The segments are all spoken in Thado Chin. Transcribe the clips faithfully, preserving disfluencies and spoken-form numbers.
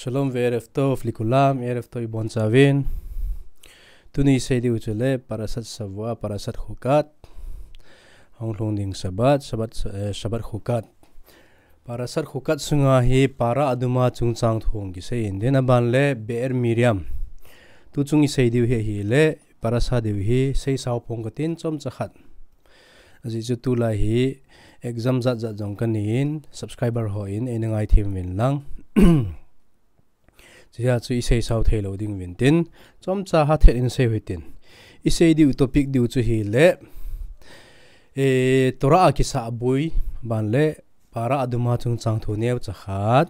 Shalom ve'erev tov likulam, erev tov ibonchauvin. Tuni isei diu chule Parashat Shavua, Parashat Chukat. Hung lhung ding Shabbat, Shabbat, eh, Shabbat Chukat. Parashat Chukat sunga hi Para Aduma chungchang thu hung kisei in, aban le Be'er Miriam. Tu chung isei diu hi ahile, parasha diu hi seisau pong katin chomcha khat. Ajeh chu tulai hi exam jat jat jong kanei in, subscriber hon eina ngaithem uvin lang. Chujeh chu isei sao thei lou ding uvin tin, chomcha hatah in sei u hitin. Isei diu topic diu chu hile, eh, Torah a kisahboi, aban le Para Aduma chungchang thu neocha khat.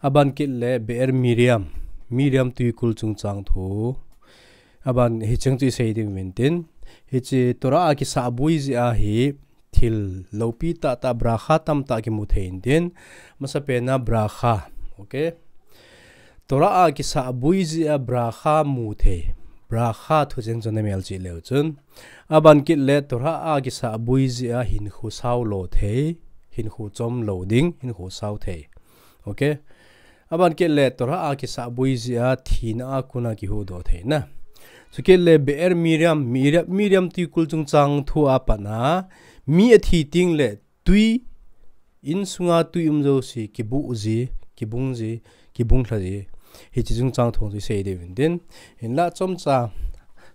Aban kit le Be'er Miriam, Miriam tuikul chungchang thu. Aban hicheng chu isei ding uvin tin. Hiche Torah a kisahboi jeh a hi thil loupi tahtah bracha tamtah kimu thei in tin. Masapen a bracha. Okay. Torah a kisahboi jeh a bracha mu thei. Bracha thucheng chu namelchih leu chun. Aban kit le Torah a kisahboi jeh a hinkho sao lo thei. Hinkho chom lou ding, hinkho sao thei. Okay. Aban kit le Torah a kisahboi jeh a thina a kona kihuhdoh theina. Chukit le Be'er Miriam, Miriam, Miriam tuikul chungchang thu a pat a, mi athi teng le tui, insunga tui um jouse, kibuh ji, kibung ji, kibung lha ji. Hiche chungchang thu chu isei diu vin tin. Hinlah chomcha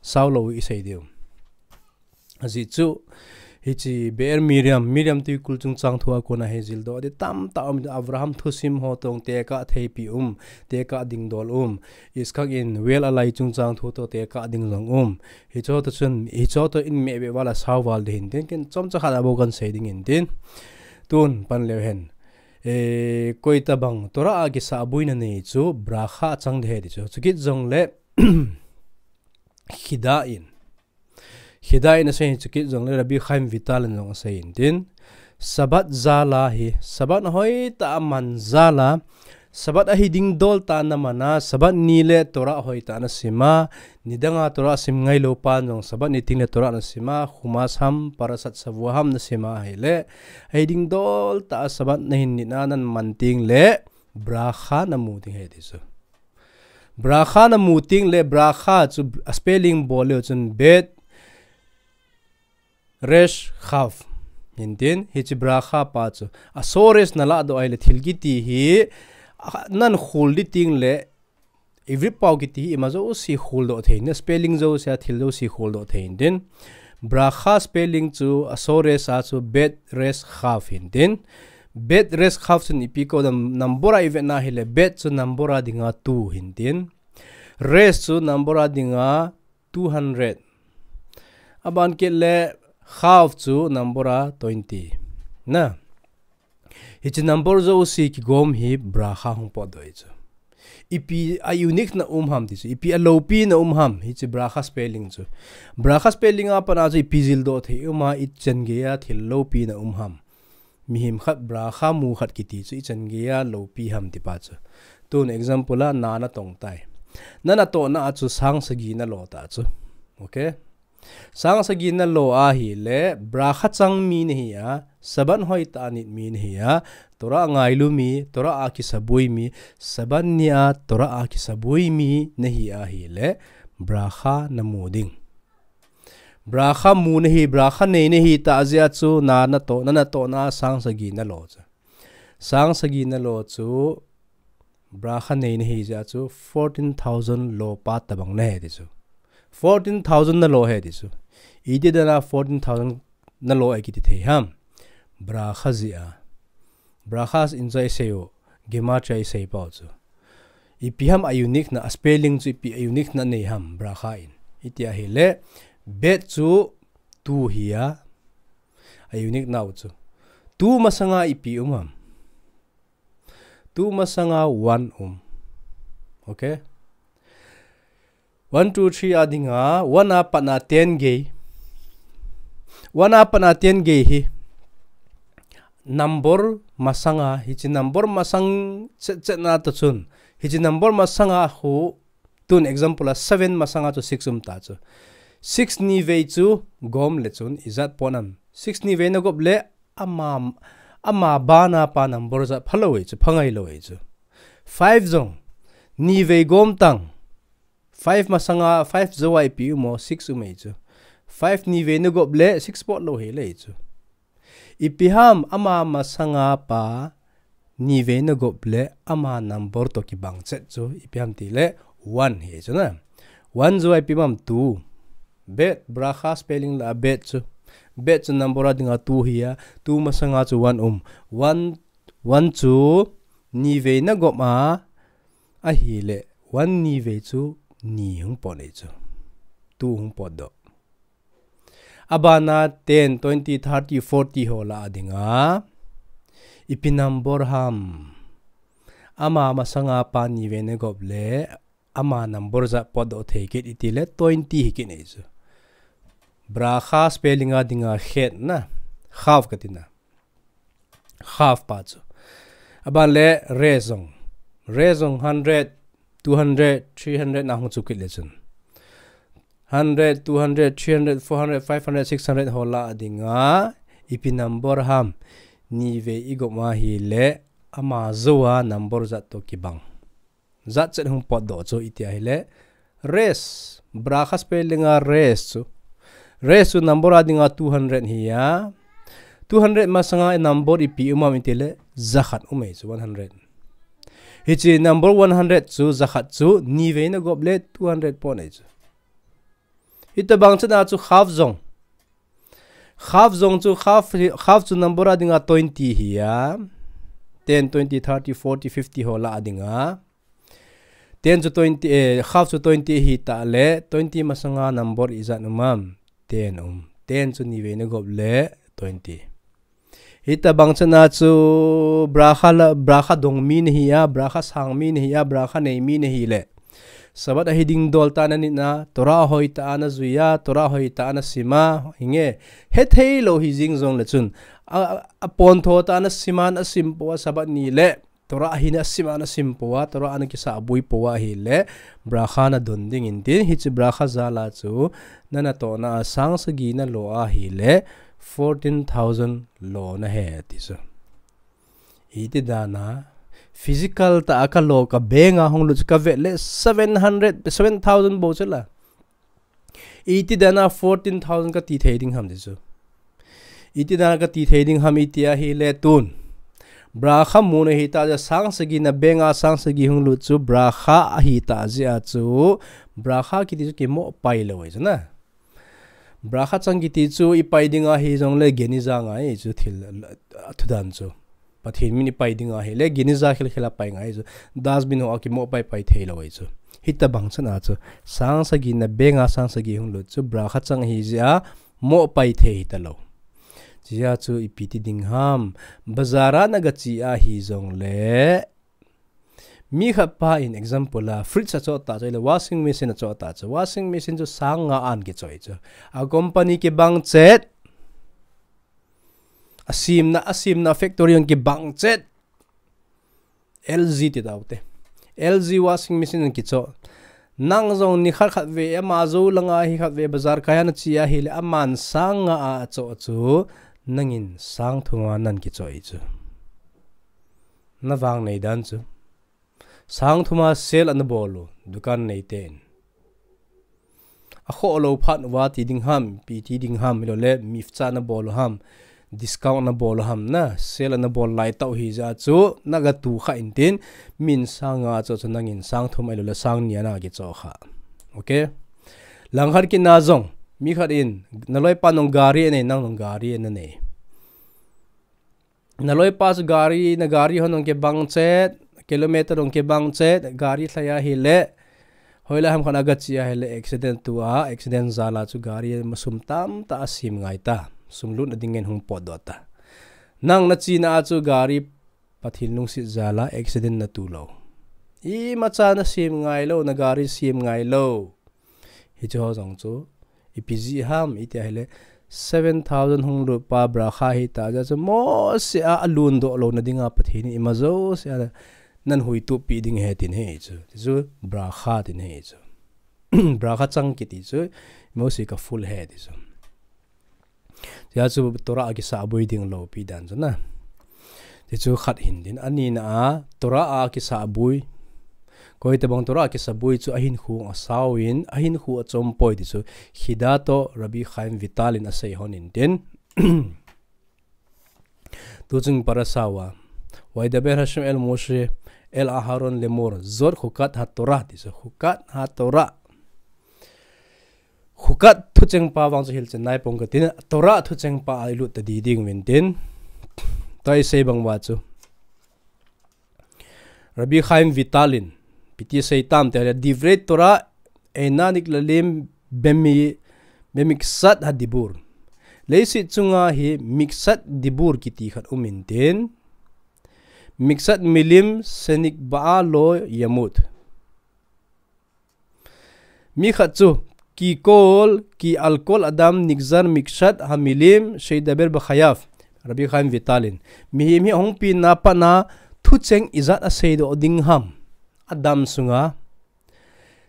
sao lou isei diu. Ajeh chu, hiche Be'er Miriam, Miriam tuikul chungchang thu a kona hi jildoh ding tamtah um, Avraham thusim ho toh tekah theipi um, tekah dingdol um, Yitzchak in well alai chungchang thu toh tekah ding jong um. Hicheho toh chun, hicheho toh in meh beh val a sao val ding hin tin, ken chomcha khat a bou kan sei ding in tin. Tun pan leu hen. Eh, koi tabang Torah a kisahboi nanei chu, bracha chang ding ahi ti chu. Chukit jong le, Chida in. Chida in asei in chukit jong le Rabbi Chaim Vital in jong asei in tin. Shabbat jal a hi, Shabbat hoitah a man jal a, Shabbat ahi dingdol tah a naman a, Shabbat ni le Torah hoitah a nasim a, nidang a Torah sim ngailou pa jong Shabbat ni teng le Torah nasim a, Chumash ham, Parashat Shavua ham nasim a ahile, ahi dingdol tah a Shabbat nahin nit a naman teng le, bracha namu ding ahi ti chu. Bracha namu teng le bracha chu a spelling bol leu chun Bet Resh Chaf. Hin tin, hiche bracha pa chu. A source nalah doh ahile thil kiti hi, a, nahin khol ding teng le, Ivrit pao kiti hi ima jouse kholdoh thei, na spelling jouse a thil jouse kholdoh thei hin tin. Bracha spelling chu a source a chu Bet Resh Chaf hin tin. Bet Resh Chaf chun ipi kou dam number a ivet na hile Bet chu number a dinga two hin tin. Resh chu number a dinga two hundred. Aban kit le Chaf chu number a twenty. Na. Hiche number jouse kigom hi bracha hung potdoh ahi chu. Ipi a unique na um ham ti chu. Ipi a loupina um ham hiche bracha spelling chu. Bracha spelling a pat a chu ipi jildoh thei um a, ichan geiya thil loupina um ham. Mihem khat bracha mu khat kiti chu ichan geiya loupi ham ti pa chu. Tun example a na natong tai. Na natohna a chu sang sagi nalo ta chu. Okay? Sang sagi nalo ahile, bracha chang mi nahi a, Shabbat hoitah a nit mi nahi a, Torah ngailu mi, Torah a kisaboi mi, Shabbat ni a Torah a kisaboi mi nahi ahile, bracha namu ding. Bracha mu nahi, bracha nei nahi tah jeh a chu na natoh, na natohna a sang sagi nalo chu. Sang sagi nalo chu, bracha nei nahi jeh a chu fourteen thousand lo pa tabang nahi ti chu. Fourteen thousand nalo ahi ti chu. Iti dan a fourteen thousand nalo ahi kiti thei ham. Bracha jeh a. Bracha in chu isei u. Gematria isei pau chu. Ipi ham a unique na, a spelling chu ipi a unique na nei ham. Bracha in. Iti ahile. Bet chu two hi a. A unique nau chu. Two masanga ipi um ham. Two masanga one um. Okay. One, two, three a dinga, one a pat a ten gei. One a pat a ten gei hi. Number masanga, hiche number masang chet chet na toh chun. Hiche number masanga khu, tun example a seven masanga chu six um ta chu. Six ni vei chu gom le chun ijat pon am. Six ni vei nagop le ama, ama bana pa number jat phalou ahi chu, phangai lou ahi chu. Five jong ni vei gom tang. Five masanga, five jou a ipi um o, six um e chu. Five ni vei na gop le six pot lou hi le chu. Ipi ham ama masanga pa ni vei na gop le ama number to kibang chet chu. Ipi ham ti le one hi chu na. One jou a ipi um am? Two. Bet, bracha spelling la bet chu. Bet chu number a dinga two hi a. Two masanga chu one um. One, one chu ni vei na gop a, ahile one ni vei chu ni hung pot e chu. Two hung pot doh. Abana ten, twenty, thirty, forty ho la a dinga. Ipi number ham? Ama masanga pa ni vei na gop le ama number ja pot doh thei kit iti le twenty hi kit nei chu. Bracha spelling a dinga het na. Chaf kati na. Chaf pa chu. Aban le resh jong. Resh jong hundred, two hundred, three hundred na hung chu kit le chun. Hundred, two hundred, three hundred, four hundred, five hundred, six hundred ho la a dinga. Ipi number ham? Ni vei i gop ma hi le ama jou a number jat to kibang. Jat chet hung pot doh chu iti ahile. Resh. Bracha spelling a resh chu. Resh chu number a dinga two hundred hi a. Two hundred masanga number ipi um am iti le jakhat um e chu one hundred. Hichi number one hundred chu jakhat chu ni vei na gop le two hundred pot e chu. Hitabang chana chu chaf jong. Chaf jong chu chaf, chaf chu number a dinga twenty hi a. Ten, twenty, thirty, forty, fifty ho la a dinga. Ten chu twenty, eh, chaf chu twenty hi ta le, twenty masanga number ijat um am? Ten um. Ten chu ni vei na gop le twenty. Hitabang chana chu bracha la, bracha dong mi na hi a, bracha sang mi na hi a, bracha nei mi na hi le. Sabbath a hi ding dol ta na nit na, Torah hoi ta a na jui a, Torah hoi ta a na sim a, hinge, hethei lou hi jing jong le chun. A, a, a pon tho ta a na sim a, na sim po a Sabbath ni le. Torah hi na sim a na sim po a, Torah a na kisa bui po a hi le. Bracha na don ding in tin, hichi bracha jala chu. Na na to na a sang sagi na lo a hi le. Fourteen thousand lo na he ti chu. Iti dan a, physical ta a ka lo ka bank a hung lut chu ka vet le seven hundred, seven thousand bou chu la. Iti dan a fourteen thousand ka ti thei ding ham ti chu. Iti dan a ka ti thei ding ham iti ahi le tun. Bracha mu na hi ta ja sang sagi na bank a sang sagi hung lut chu bracha ahi ta ja chu. Bracha kiti chu kimo pai lo chu na. Bracha chang kiti chu i pai ding ahi jong le geniza ngai chu thil, a, a thudan chu. Pathen min i pai ding ahi le geniza khel khel a pai ngai chu. Dustbin ho a kimo pai pai thei lo chu. Hitabang chana chu. Sang sagi na bank a sang sagi hung lut chu. Bracha chang hi ja mo pai thei hita lo. Chia chu ipi ti ding ham. Bazar a na ga chi ahi jong le. Mi khat pa in example a, fridge a chot ta chu, le washing machine a chot ta chu. Washing machine chu sang nga an kichoi chu. A company kibang chet. A simna, a simna factory ang kibang chet. L G ti tau te. L G washing machine ang kicho. Nang jong ni khat khat ve, ama jou langa hi khat ve, bazar kai a na chi ahi le, aman sang nga a cho chu. Nangin sang thum a nan kichoi chu. Na vang nei dan chu. Sang thum a sale ana bol u, dukan nei ten. A kho lo phat uva ti ding ham, pi ti ding ham, ilo le mifcha na bol u ham, discount na bol u ham na, sale na bol lai tau hi ja chu, na ga tu kha in tin, min sang nga cho chu nangin sang thum ilo le sang ni a na kicho kha. Okay? Langkhat kit na jong, mi khat in, na loipa nung gari nei, nang nung gari na nei. Na loipa chu gari, na gari hon ong kibang chet, kilometer ong kibang chet, gari thlai ahi le, hoilai ham khan aga chi ahi le, accident tu a, accident jala chu gari ma sum tam ta a sim ngai ta, sum lut na ding ngen hung pot doh ta. Nang na chi na a chu gari Pathen lungset jala accident na tu lo. Imacha na sim ngai lo, na gari sim ngai lo. Hichu ho jong chu, ipi ji ham, iti ahi le, seven thousand hung lut pa bracha hi ta ja chu, mo se a, a lun doh lo na ding a Pathen in ima jo se a, nan hui tup pi ding he tin he chu. Ti chu, bracha tin he chu. Bracha chang kiti chu, mo se ka full he ti chu. Tia chu Torah a kisa bui ding lo pi dan chu na. Ti chu khat hin tin, anina a, Torah a kisabui. Koitabang Torah a kisabui chu ahinkho asao in, ahinkho achom poi ti chu, Chida toh Rabbi Chaim Vital in asei hon in tin. Tuchung parasha a, וידבר השם אל משה אל אהרן לאמר, זאת חוקת התורה, ti chu, חוקת התורה. Chukat thucheng pa vang chu hilchen nai pong katin, Torah thucheng pa a ilut ta di ding uvin tin. Tua isei bang uva chu, Rabbi Chaim Vital in, ipi ti asei tam ti ahile, דברי תורה אינם נכללים במ-, במכסת הדיבור. Leiset chunga hi מכסת דיבור kiti khat um in tin. מכסת מילים שנקבעה לא ימות. Mi khat chu, כי כל, כי על כל אדם נגזר מכסת המילים שידבר בחייו. Rabbi Chaim Vital in, mihem hi ahung penna pat a, thucheng ijat asei doh ding ham, adam sunga.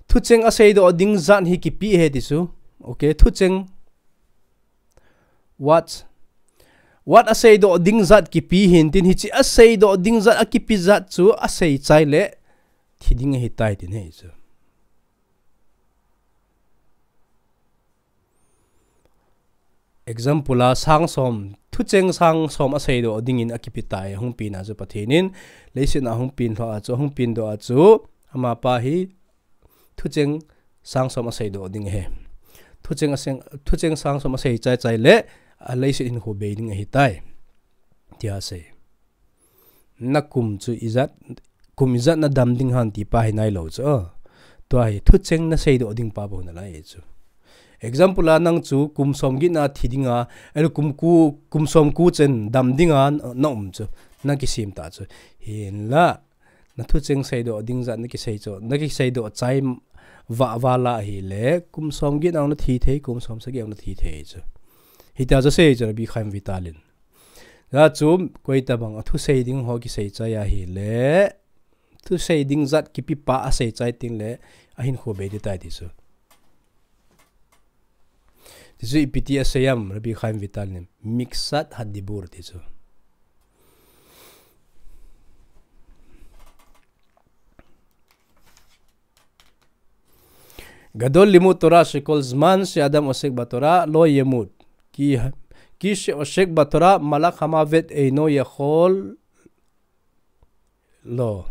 Thucheng asei doh ding jat hi kipe ahi ti chu. Okay, thucheng. What? What asei doh ding jat kipe hin tin, hiche asei doh ding jat akipe jat chu asei chai le thi ding ahitai tin ahi chu. Example a sang som, thucheng sang som asei doh dingin akipe tai, ahung penna chu Pathen in, leiset a ahung pen lhon a chu, ahung pen doh a chu, amapa hi thucheng sang som asei doh ding ahi. Thucheng aseng, thucheng sang som asei chai chai le, a leiset hinkho bei ding ahitai. Tia asei. Na kum chu ijat, kum ijat na dam ding ham ti pa hi nailou chu. Tua hi thucheng na sei doh ding pa bou nalai chu. Example a nang chu kum som get na thi dinga, el kum ko, kum som ko chen dam dinga na um chu. Na kisem ta chu. Hinla, na thucheng sei doh ding jat na kisei chu, na kisei doh chai vah val ahile, kum som get na na thi thei, kum som sagi na thi thei chu. Hitia chu asei chu Rabbi Chaim Vital in. Hijeh chun, koitabang a thusei ding ho kisei chai ahile, thusei ding jat kipe pa asei chai teng le, ahinkho bei ding tai ti chu. Ti chu ipi ti asei ham, Rabbi Chaim Vital in, מכסת הדיבור ti chu. גדול לימוד תורה שכל זמן שאדם עוסק בתורה לא ימות. כי, כי שעוסק בתורה מלאך המוות אינו יכול לו.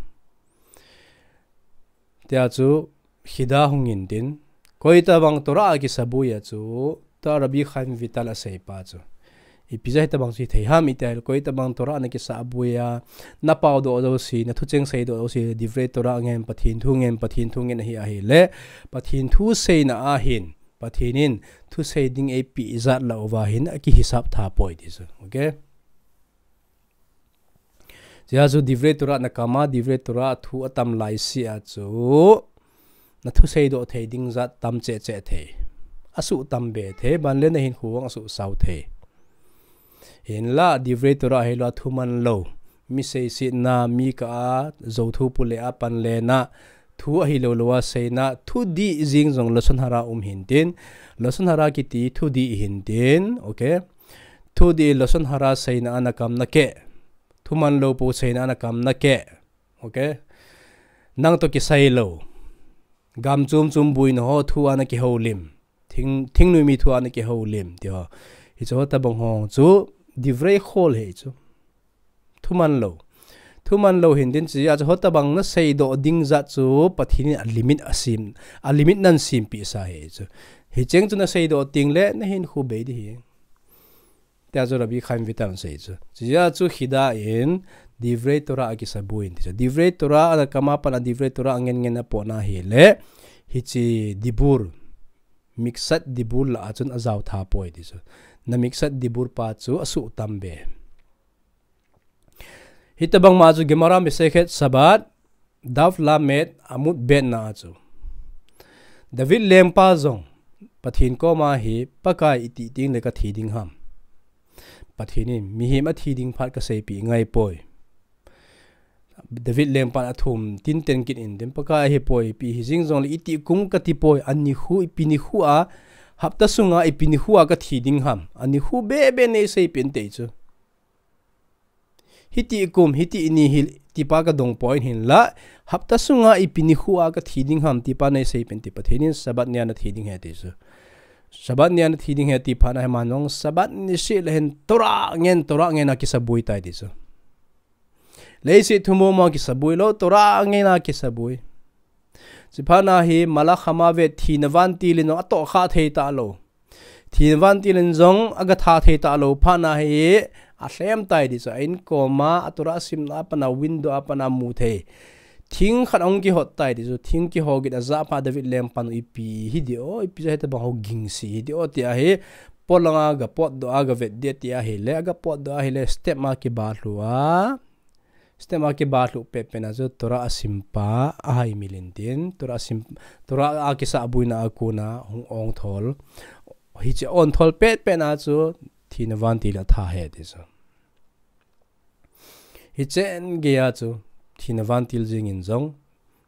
Tia chu, Chida hung in tin. Koitabang Torah a kisabui a chu, tua Rabbi Chaim Vital asei pa chu. Ipi jeh a hitabang chu hithei ham iti ahile, koitabang Torah a na kisabui a, na pao doh jouse, na thucheng sei doh jouse, דברי תורה ngen, Pathen thu ngen, Pathen thu ngen ahi ahile, Pathen thu seina a hin, Pathen in thusei ding eipe jat lah uva hin akihisap tha poi ti chu. Okay? Hijeh chun דברי תורה na kam a, דברי תורה thu atam lai seh a chu, na thusei doh thei ding jat tam cheh cheh thei. Asuh tam be thei, ban le na hinkho vang asuh sao thei. Hinla, דברי תורה ahilou a thuman lou. Mi seisetna, mi kah a, jou thu pule a pan lena, thu ahilou lou a seina, thudih jeng jong לשון הרע um hin tin, לשון הרע kiti thudih hin tin, okay? Thudih לשון הרע seina a na kam na keh. Thuman lou pou seina a na kam na keh. Okay? Nang toh kisai lou. Gam chom chom boina ho thu a na kihoulim. Thing, thingnoi mi thu a na kihoulim. Ti ho. Hiche ho tabang ho chu דברי חול hi chu. Thuman lou. Thuman lou hin tin chu, hijeh chun ho tabang na sei doh ding jat chu Pathen in a limit asem, a limit nan sempeh sa hi chu. Hicheng chu na sei doh teng le na hinkho bei ding ahi. Tia chu Rabbi Chaim Vital in asei chu. Hijeh chun Chida in דברי תורה a kisabui in ti chu. דברי תורה a na kam a pat a דברי תורה a ngen ngen a pot na hile, hiche דיבור, מכסת דיבור lah a chun ajao tha poi ti chu. Na מכסת דיבור pa chu asuh tam be. Hitabang ma chu Gemara Masechet Shabbat, Daf Lamed, Amud Bet na a chu. David lengpa jong, Pathen koma hi, Pakai iti teng le ka thi ding ham. Pathen in, mihem athi ding phat ka seipeh ngai poi. David lengpan athum tin ten kit in, tin Pakai ahi poi, ipi hi jeng jong le iti kum ka ti poi, ani khu, ipi nikho a, hapta sunga ipi nikho a ka thi ding ham. Ani khu be be nei seipeh in ti chu. hiti kum, hiti ni hi, tipa kadong poi hinla, hapta sunga ipi nikho a kathi ding ham, tipa nei seipen ti Pathen in Sabbath nia nathi ding ahi ti chu. Sabbath nia nathi ding ahi ti phat na hi aman jong, Sabbath niseh le hin Torah ngen, Torah ngen a kisabui tai ti chu. Leiset thummo ma kisabui lou, Torah ngen a kisabui. Chuphat na hi, malak hama vet thina vantil in jong atohkha thei talou. Thina vantil in jong agatha thei talou phat na hi, alhem tai ti chu, a in koma, a Torah simna a pat na window a pat na mu thei. Thing khat ahung kihot tai ti chu, thing kiho gin ajah phat David lengpan u ipi hi di o, ipi jeh a hitabang ho gingse hi di o ti ahi, polang a gapotdoh a gavet di ti ahile, agapotdoh ahile, step ma kibalhu a. Step ma kibalhu pet pet na chu Torah asimpa, ahaimil intin, Torah asim, Torah a kisabui na a kona hung ong thol. Hiche ong thol pet pet na chu thina vantil a tha ahi ti chu. Hichen gei a chu thina vantil jing in jong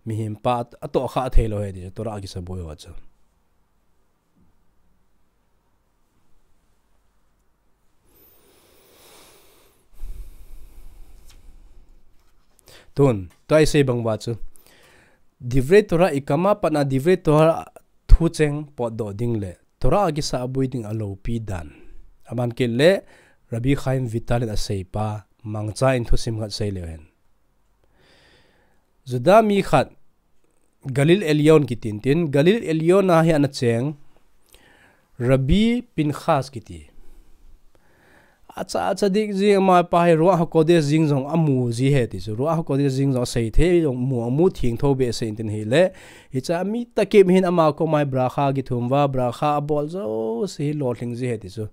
mihem pa atohkha thei lou ahi ti chu, Torah a kisabui ho chu. Tun, tua isei bang uva chu, Divrei Torah ikam a pat na Divrei Torah thucheng potdoh ding le Torah a kisabui ding aloupi dan. Aban kit le Rabbi Chaim Vital in aseipa, mangcha in thusim khat sei leu hen. Juda mi khat, Galil Elyon kiti intin, Galil Elyon a hi ana cheng, Rabbi Pinchas kiti. Acha, acha dik jing, ama pa hi Ruach HaKodesh jing jong amu ji ahi ti chu. Ruach HaKodesh jing jong asei thei jong, mu, amu theng tho behseh intin ahile. Hiche mi takip hin ama koma hi bracha kithum uva, bracha abol jouse hi lolhing ji ahi ti chu.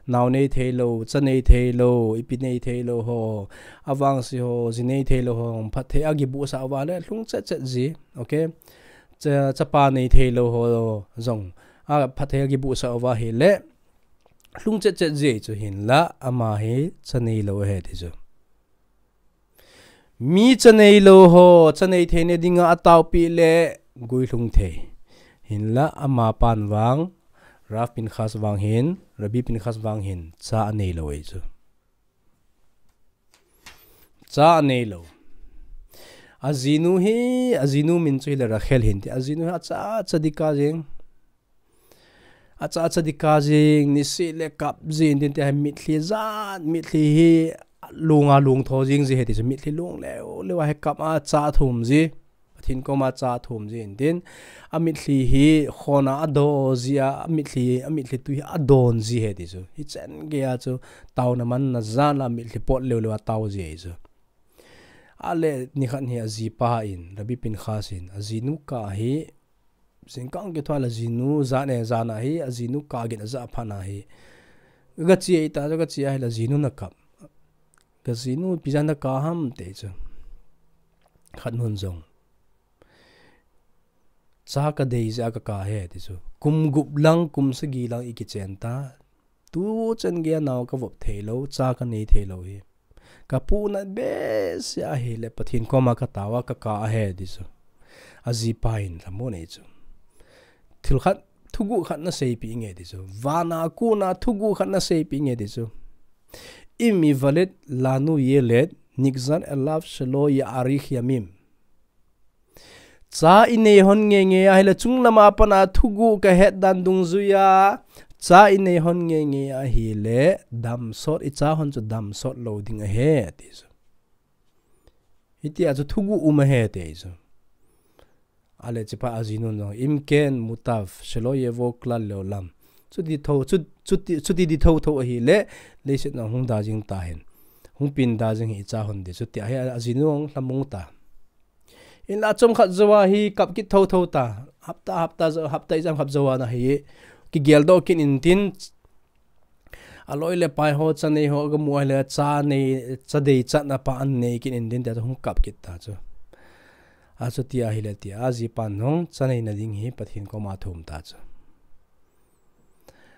Nao nei thei lou, cha nei thei lou, ipi nei thei lou ho, avangse ho, ji nei thei lou ho, phatthei a kibuhsah uva le, lhung chet chet ji. Okay. Cha, chapa nei thei lou ho jong, a phatthei a kibuhsah uva ahile, lhung chet chet ji chu hinla, ama hi cha nei lou ahi ti chu. Mi cha nei lou ho, cha nei theina dinga ataopi le guilhung thei. Hinla ama pan vang, Rav Pinchas vang hin, Rabbi Pinchas vang hin, cha anei lou ahi chu. Cha anei lou. Ajinu hi, ajinu min chu hile Rachel hin ti. Ajinu hi acha, acha dik a jing. Acha, acha dik a jing, niseh le kap jing, tin ti hi mitlhi jat, mitlhi hi lung a lung tho jing ji ahi ti chu, mitlhi lung leu, leu a hi kap a cha athum ji. Pathen koma cha athum ji intin, amitlhi hi khon a ado ji a, amitlhi, amitlhi tui hi adon ji ahi ti chu. Hichen gei a chu, taona manna jal a mitlhi pot leu leu a tao ji ahi chu. Ale nikhat hi ajipa in, Rabbi Pinchas in, ajinu kah hi, jingkah kithua le ajinu jan e jan a hi, ajinu kah gin ajah phat na hi. Gache e ta, gache ahile ajinu na kap. Kajinu ipi jeh a nakap ham ti chu. Khat nun jong. Cha kadei jeh a kakap ahi ti chu. Kum gup lang, kum sagi lang ikichen ta. Tuchan gei a nao kavop thei lou, cha kanei thei lou hi. Kapohnat behseh ahile Pathen koma katao a kakap ahi ti chu. Ajipa in lhamon ahi chu. Thil khat, thuguh khat naseipeh inge ti chu. Van a kona thuguh khat naseipeh inge ti chu. Im ivaled lanu yeled, nikzar elav shelo yaarich yamim. Cha inei hon ngeingei ahile chunglam a pat a thuguh kahet dan dungjuiya. Cha inei hon ngeingei ahile damsot, icha hon chu damsot lou ding ahi, ati chu. Hitia chu thuguh um ahi, ati chu. Ale chuphat ajinun jong, im ken mutav, shelo yevo klal leolam. Chuti tho, chu, chuti, chuti di thotho ahile, leiset a hung da jing tahen. Hung pin da jing hi icha hon di, chuti ahi ajinu jong lhamon ta. Hinla chomkhat jouva hi kap kit thotho ta. Hapta, hapta, hapta ijat ham khat jouva na hi. Kigeldoh kit intin. Aloi le pai ho, cha nei ho, agamu ahile cha nei, cha dei chatna pa anei kit intin tia chu hung kap kit ta chu. Achuti ahile tia, ajipan jong cha neina ding hi Pathen koma athum ta chu.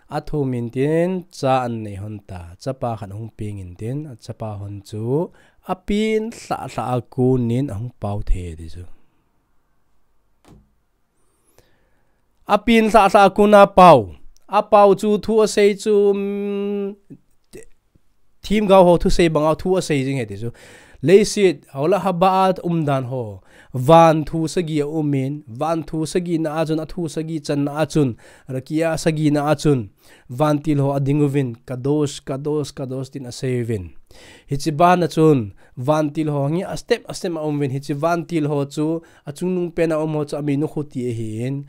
Athum intin cha anei hon ta, chapa khat ahung peng intin, achapa hon chu apin lhah lhah a konin ahung pao thei ti chu. Apin lhah lhah a kona pao. Apao chu thu asei chu, um, Themgao ho thusei banga thu asei jing e ti chu. Leiset, hola haba a umdan ho. Van thu sagi aumin, van thu sagi na a chun, athu sagi channa a chun, rakia sagi na a chun, vantil ho ading uvin, kadosh, kadosh, kadosh tin asei uvin. Hiche bana chun, vantil ho nge a step, a step a um uvin, hiche vantil ho chu, achungnung pen a um ho chu amin u khuti ahin.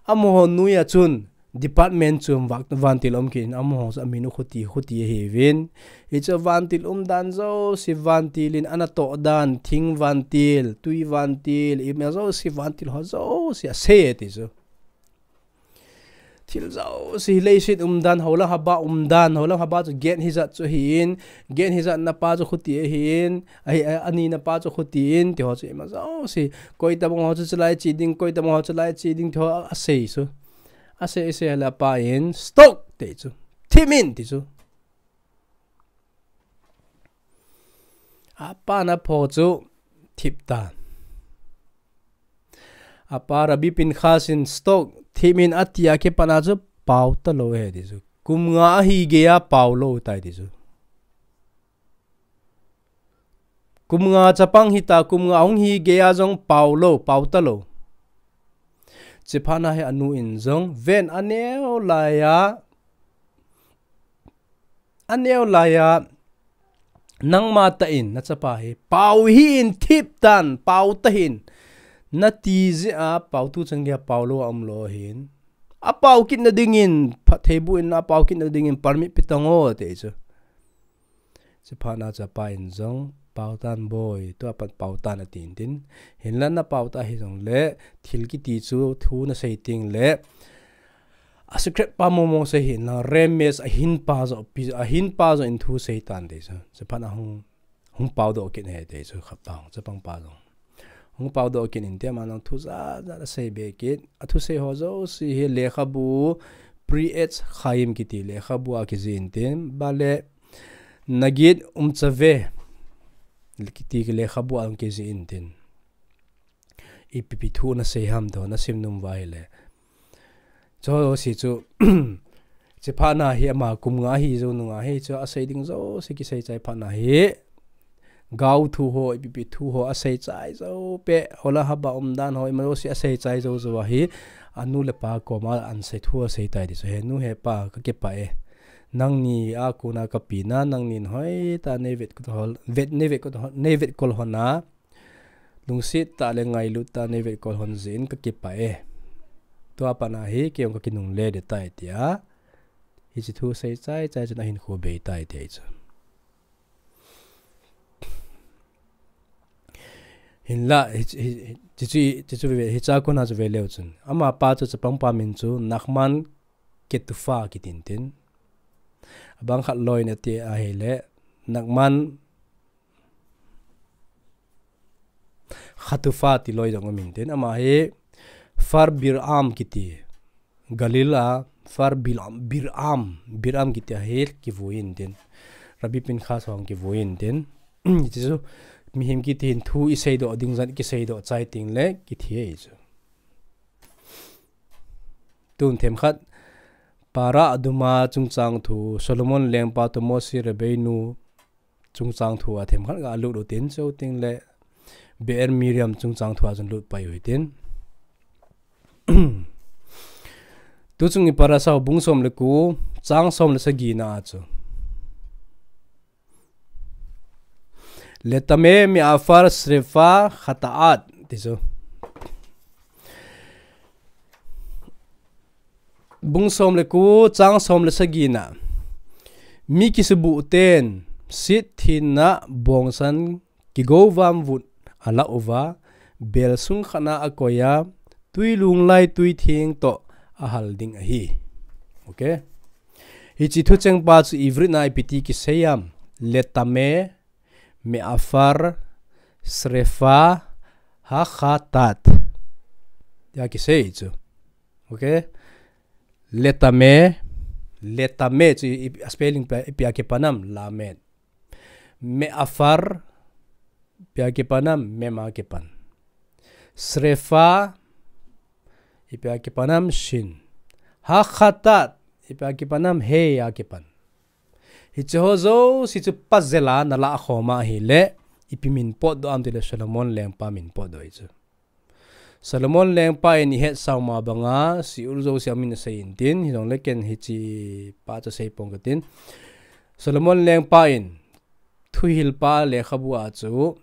Amaho noiya chun, department chu vak vantil um kit in, amaho chu amin u khuti, khuti ahiuvin. Hichu vantil umdan jouse vantil in ana toh dan, thing vantil, tui vantil, ima jouse vantil ho jouse asei e ti chu. Thil jouse hi leiset umdan, hola haba umdan, hola haba chu gate hijat chu ahin, gate hijat na pa chu khuti ahin, ahi, a, ani na pa chu khuti in, ti ho chu ima jouse, koi tabang ho chu chulai che ding, koi tabang ho chulai che ding, ti ho asei chu. Asei, asei le apa in, stop, ti chu. Thip in, ti chu. Apa na pho chu, thip tan. Apa Rabbi Pinchas in stop, thip in ati a kipat a chu, pao talou e ti chu. Kum nga ahi geiya pao lou tai ti chu. Kum nga chapang hita, kum nga hung hi geiya jong pao lou, pao talou. Chuphat na hi anu in jong, ven aneo laiya, aneo laiya, nangma tah in, nachapa hi, pao hih in thip tan, pao tahih in, nati jeh a, pao tu chan geiya pao lou a um lou ahin. Apao kit na dingin, phatthei boh in apao kit na dingin, permit pe tan o, ti chu. Chuphat na chu apa in jong, pao tan boi, tua pat pao tan ati in tin. Hinla na pao ta hijongle, thil kiti chu thu nasei teng le, a secret pa momo sei hinla, remez ahin pa joh, pi, ahin pa joh in thu sei tan ti chu. Chuphat na hung, hung pao doh kit e ti chu, khat pa hung, chapang pa jong. Hung pao doh kit in tin, ama jong thu jat jat asei be kit. Athusei ho jouse hi lekhabu, Pri Etz Chaim kiti lekhabu a kijih in tin, Bale Nagid Umtsave kiti lekhabu a kijih in tin. Ipi ipi thu nasei ham ti ho nasim nom uva ahile. Chu jouse chu, chuphat na hi ama kum nga ahi jou nung a hi chu asei ding jouse kisei chai phat na hi. Gao thu ho, ipi ipi thu ho asei chai jou peh, hola haba umdan ho, ima jouse asei chai jou jou a hi, anu le apa koma ana sei thu asei tai ti chu, he nu he pa kakipah e. Nangni a kona kapi na, nangnin hoitah a nei vetkol hon, vet, nei vetkol hon, nei vetkol hon a, lungset tah le ngailut tah a nei vetkol hon jeh in kakipah e. Tua pat na hi, kei jong kakinungle ding tai tia. Hiche thu sei chai chai chun ahinkho bei tai ti chu. Hinla, hi, hi, hi, hiche chu, hiche chu ve, hiche a kona chu ve leu chun. Ama pa chu chapang pa min chu Nachman Ketufa kiti in tin. Abang khat loi nati ahile, Nachman Khatufa ti loi jong um in tin. Ama hi Far Biram kiti. Galil a Far Bilam, Biram, Biram kiti a hi kivui in tin. Rabbi Pinchas hung kivui in tin. Hiche chu mihem kiti hin thu isei doh ding jan kisei doh chai teng le kithi e chu. Tun themkhat, Para Aduma chungchang thu, Solomon lengpa toh Moshe Rabbeinu chungchang thu a themkhat ga lut u tin, chuteng le Be'er Miriam chungchang thu a chun lut pai u hitin. Tuchung i parasha u bung som le ko, chang som le sagi na a chu. Letame me'afar srefa chata'at, ti chu. Bung som le ko, chang som le sagi na. Mi kisubuh ten, sit thinna bongsan kigovam vut alah uva, bel sung khat na akoi a, tui lunglai tui theng toh ahal ding ahi. Okay. Hiche thucheng pa chu Ivrit na ipi ti kisei am, letame, me'afar, srefa, hachata'at. Tia kisei chu. Okay. Letame, letame chu i, i, a spelling pa, ipi a kipan am, lamed. Me'afar, ipi a kipan am, mem a kipan. Srefa, ipi a kipan am, shin. Hachata'at, ipi a kipan am, he a kipan. Hiche ho jouse chu puzzle a nalah khom ahile, ipi min potdoh ham tile Solomon lengpa min potdoh ahi chu. Solomon lengpa in ihet sao ma banga, Seol jouse a min asei intin, hijongle ken hiche pa chu seipong katin. Solomon lengpa in, thuhilpa lekhabu a chu,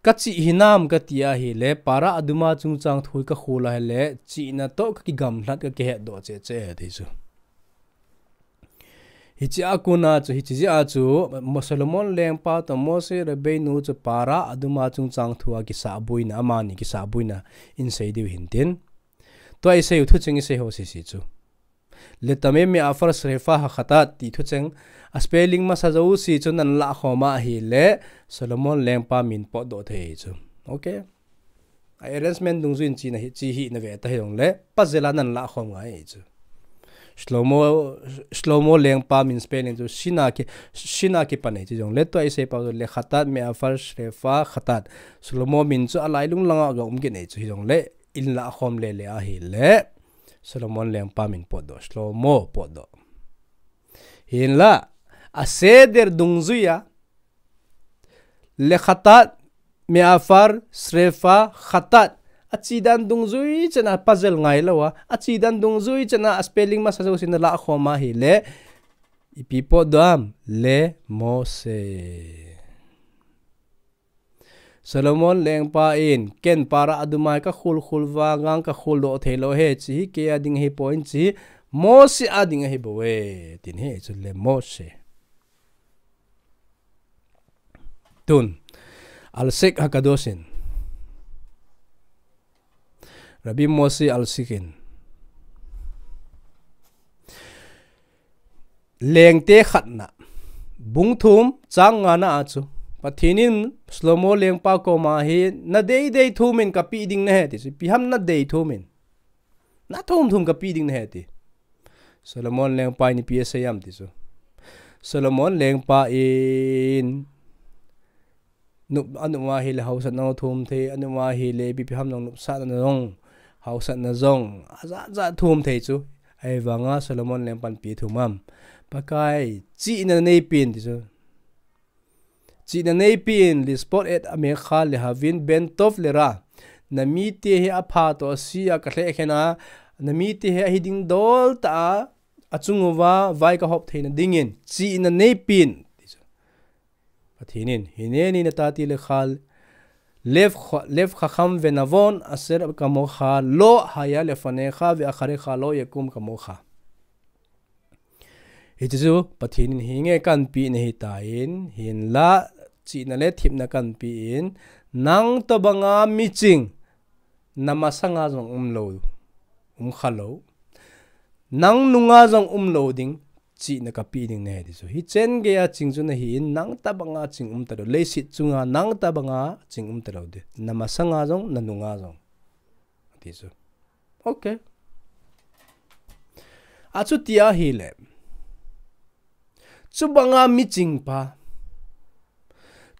kachih hinam kati ahile, para aduma chungchang thu kakhol ahile, chihna toh kakigamlhat kakihetdoh cheh cheh e ti chu. Hiche a kona chu, hiche jeh a chu, Mo-, Solomon lengpa toh Moshe Rabbeinu chu para aduma chungchang thu a kisahboina, amani kisahboina in sei diu hintin. Tua isei u thucheng isei ho sese chu. Letameh me'afar shrefa ha'chatat ti thucheng, a spelling masa jouse chu nalah khom ahile, Solomon lengpa min potdoh thei chu. Okay. A arrangement dungjuiyin chihna hi, chi hina ve ta hijongle, puzzle a nalah khom ngai chu. Shlomo, Shlomo lengpa min spelling chu shin a ki, shin a kipan ahi chu hijongle, tua isei pau chu lechatat me'afar shrefa chatat. Shlomo min chu alailung langa ga um kit ahi chu hijongle, ilah khom lele ahile, Solomon lengpa min potdoh, Shlomo potdoh. Hinla, a seder dungjuiya, lechatat me'afar shrefa chatat. Achi dan dungjui chena puzzle ngailou a, achi dan dungjui chena a spelling masa jouse nalah khom ahile, ipi potdoh ham, le Moshe. Solomon lengpa in, ken para aduma hi kakhol khol vang'a kakholdoh theilou ahi, chi hi kei a ding ahipoi, chi hi Moshe a ding ahibouve, tin ahi chu le Moshe. Tun, Al-Sheikh Hakadosh in, Rabbi Moshe Al-Sheikh in, Lengte khatna, bung thum, chang ngana a chu, Pathen in Shlomo lengpa koma hi, nadei dei thumin kapeh ding nahi, ti chu, ipi ham nadei thumin. Nathum thum kapeh ding nahi, ti. Solomon lengpa in ipi asei ham, ti chu. Solomon lengpa in, Nup, anup ahile haosatna thum thei, anup ahile ipi ipi ham jong nopsahna jong, haosatna jong, ajat jat thum thei chu. Ahivang'a Solomon lengpan ipi thum ham. Pakai, chihna neipeh in ti chu. Chihna neipeh in, lishpot et amecha lehavin ben tov lerah. Namite hi apha toh ase a kalhekhen a, namite hi ahi ding dol tah a, achung uva vai kahop theina dingin, chihna neipeh in ti chu. Pathen in, Hineni natati lecha lev, lev chacham venavon asher kamocha lo haya lefanecha ve'acharecha lo yakum kamocha. Hiche chu Pathen in hinge kahin peh nahi tan, hinla chihna le thepna kahin peh in, nang tobang'a miching, namasang'a jong umlou, umkhalou. Nang nung'a jong umlou ding, chihna kapeh ding nahi ti chu. Hichen geiya ching chu nahin, nang tobang'a ching umtalou. Leiset chung'a nang tobang'a ching umtalou ding. Namasang'a jong, nanung'a jong. Ti chu. Okay. Achuti ahile. Chubang'a miching pa.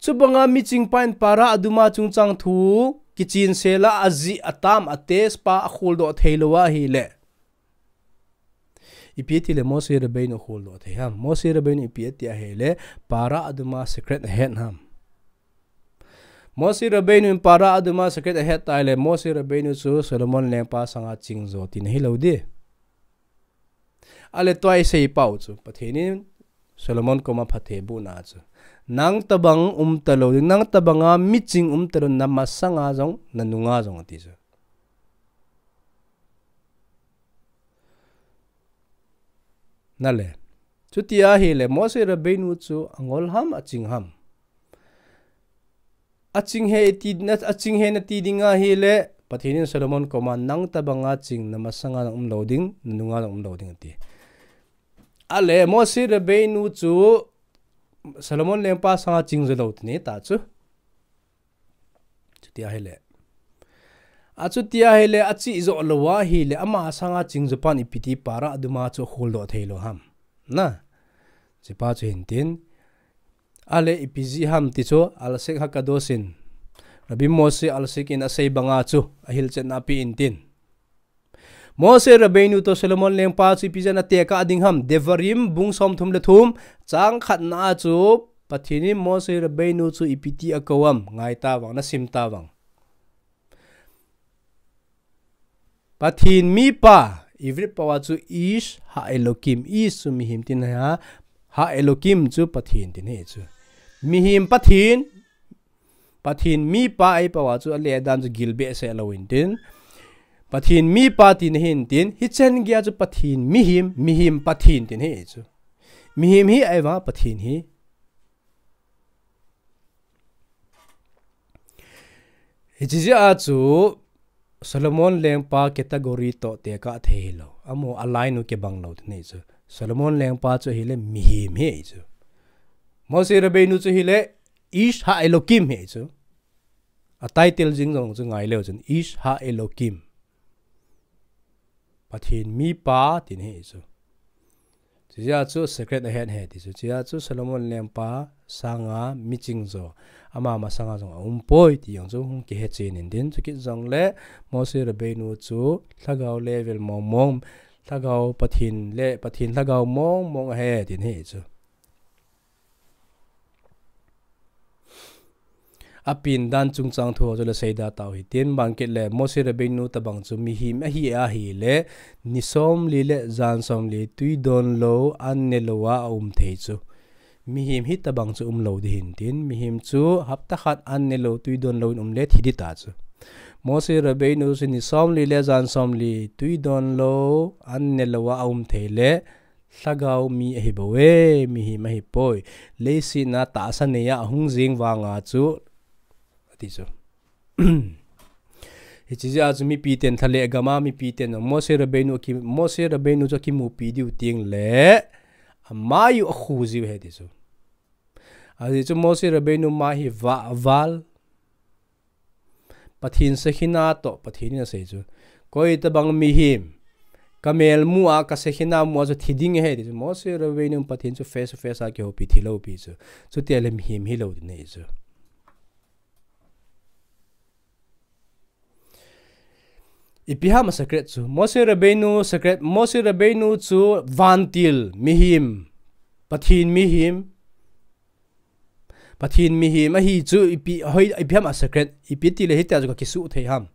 Chubang'a miching pa in para aduma chungchang thu, kichen sela ajih atam a test pa akholdoh theilou ahile. Ipi tile Moshe Rabbeinu kholdoh thei ham. Moshe Rabbeinu ipi ati ahile, para aduma secret ahet ham. Moshe Rabbeinu in para aduma secret ahet tah le, Moshe Rabbeinu chu Solomon lengpa sanga ching jo tina hilou ding. Ale tua isei pau chu, Pathen in Solomon koma phatthei bohna chu. Nang tobang umtalou ding, nang tobang'a miching umtalou, namasang'a jong, nanung'a jong ati chu. Nale. Chuti ahile, Moshe Rabbeinu chu angol ham, aching ham. Aching ahi ti, na, aching ahi nati ding ahile, Pathen in Solomon koma nang tobang'a ching, namasang'a jong umlou ding, nanung'a jong umlou ding ati. Ale, Moshe Rabbeinu chu Solomon lengpa sanga ching jolou tini ta chu. Chuti ahile. Achuti ahile, achi jo lou ahile, ama sanga ching jo pan ipi ti para aduma chu kholdoh theilou ham. Na. Chupa chu hintin. Ale ipi jeh ham ti chu, Al-Sheikh Hakadosh in. Rabbi Moshe Al-Sheikh in asei banga chu, ahilchetna apeh intin. Moshe Rabbeinu toh Solomon lengpa chu ipi jeh a ana tekah ding ham? Devarim bung somthum le thum, chang khatna a chu Pathen in Moshe Rabbeinu chu ipi ti akou ham? Ngai tavang, nasim tavang. Pathen mipa, Ivrit pao a chu Ish HaElokim, Ish chu mihem tina ahi, HaElokim chu Pathen tina ahi chu. Mihem Pathen, Pathen mipa ahi pao a chu ale dan chu gilbeh seh lou intin. Pathen mipa tina ahi intin, hichan geiya chu Pathen mihem, mihem Pathen tina ahi chu. Mihem hi ahivang Pathen hi. Hiche jeh a chu Solomon lengpa category toh tekah thei hilou. Amaho a line u kibang lou tina ahi chu. Solomon lengpa chu ahile mihem ahi chu. Moshe Rabbeinu chu ahile Ish HaElokim ahi chu. A title jing jong chu ngai leu chun Ish HaElokim. Pathen mipa tina ahi chu. Chujeh a chu secret ahet ahi ti chu. Chujeh a chu Solomon lengpa sanga miching jo, ama masanga jong aumpoi ti jong chu hung kihe chen intin. Chukit jongle Moshe Rabbeinu chu lhagao level mong mong, lhagao Pathen le Pathen lhagao mong mong ahi tina ahi chu. Apen dan chungchang thu ho chu la seida tau hitin, bangkit le Moshe Rabbeinu tabang chu mihem ahi ahile, ni somli le jan somli tui don lou, an ne lou a aum thei chu. Mihem hitabang chu umlou ding ahi intin, mihem chu hapta khat an ne lou, tui don lou in um le thi ding ta chu. Moshe Rabbeinu chu ni somli le jan somli tui don lou, an ne lou a aum thei le, lhagao mi ahi bou e, mihem ahipoi. Leiset a tahsa neiya ahung jing vanga chu, ati chu. Hiche jeh a chu mipi ten, lha le gam a mipi ten, Moshe Rabbeinu aki, Moshe Rabbeinu chu akimupi diu tengle, amai u akhu jiu ahi ti chu. Ajeh chu Moshe Rabbeinu mai hi vah val, Pathen Shekhinah toh Pathen in asei chu, koi tabang mihem, ka mel mu a, ka Shekhinah mu a chu thi ding ahi ti chu. Moshe Rabbeinu Pathen chu face to face a kihoupi, thi lou pi chu. Chuti ahile mihem hilou tina ahi chu. Ipi ham a secret chu. Moshe Rabbeinu secret, Moshe Rabbeinu chu vantil mihem, Pathen mihem, Pathen mihem ahi chu ipi, hoi, ipi ham a secret, ipi tile hitia chu kakisuh thei ham.